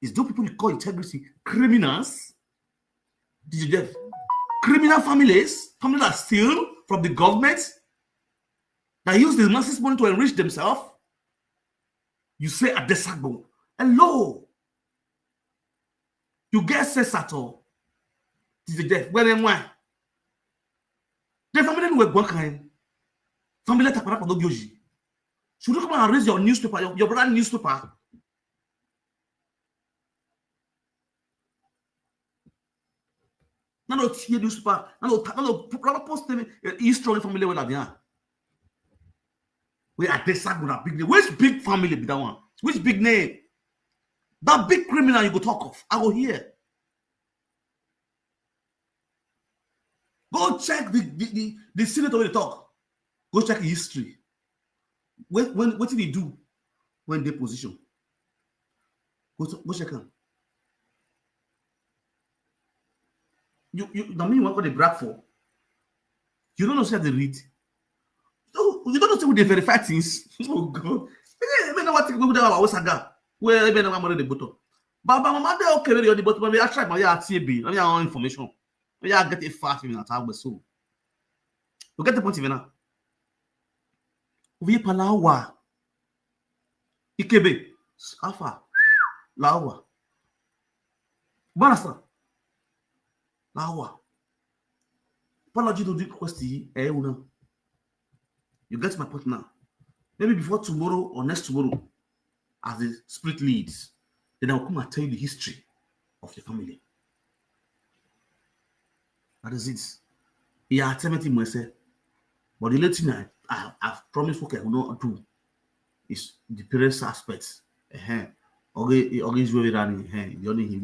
is those people you call integrity criminals? Did you get criminal families, families that steal from the government, that use the masses' money to enrich themselves? You say Adesagbo. Hello. You get sense at all? This is death. Where am I? The family no work kind. Family takparapa no bioji. Should you come and raise your newspaper, your, your brother newspaper? No, no, tear newspaper. No, no, no, post them. He's strong family well at the end. We are this big name. Which big family be that one? Which big name? That big criminal you go talk of. I go here. Go check the the the, the senator wey dey talk. Go check his history. When when wetin he do when dey position? Go to, go check am. You you na me you wan go dey brag for? You no know say I dey read? You no know say we dey verify things? Oh God! Make I no wan take people that our saga wey make I no wan marry the bottom. Baba mama dey okay very on the bottom. I try my yeah T B. I mean our information. Yeah, get it fast in that way so. You get the point even now. We palawa. Ikebe. Alpha. Lawa. Barasa. Lawa. Apology to the question. Eh, una. You get my point now. Maybe before tomorrow or next tomorrow, as the spirit leads, then I'll come and tell you the history of the family. That is it. Yeah, tell me thing myself. But the only thing I, I, I've promised work I will not do is the parents aspect. Uh-huh. Okay, okay, is where we running. Uh-huh. The only thing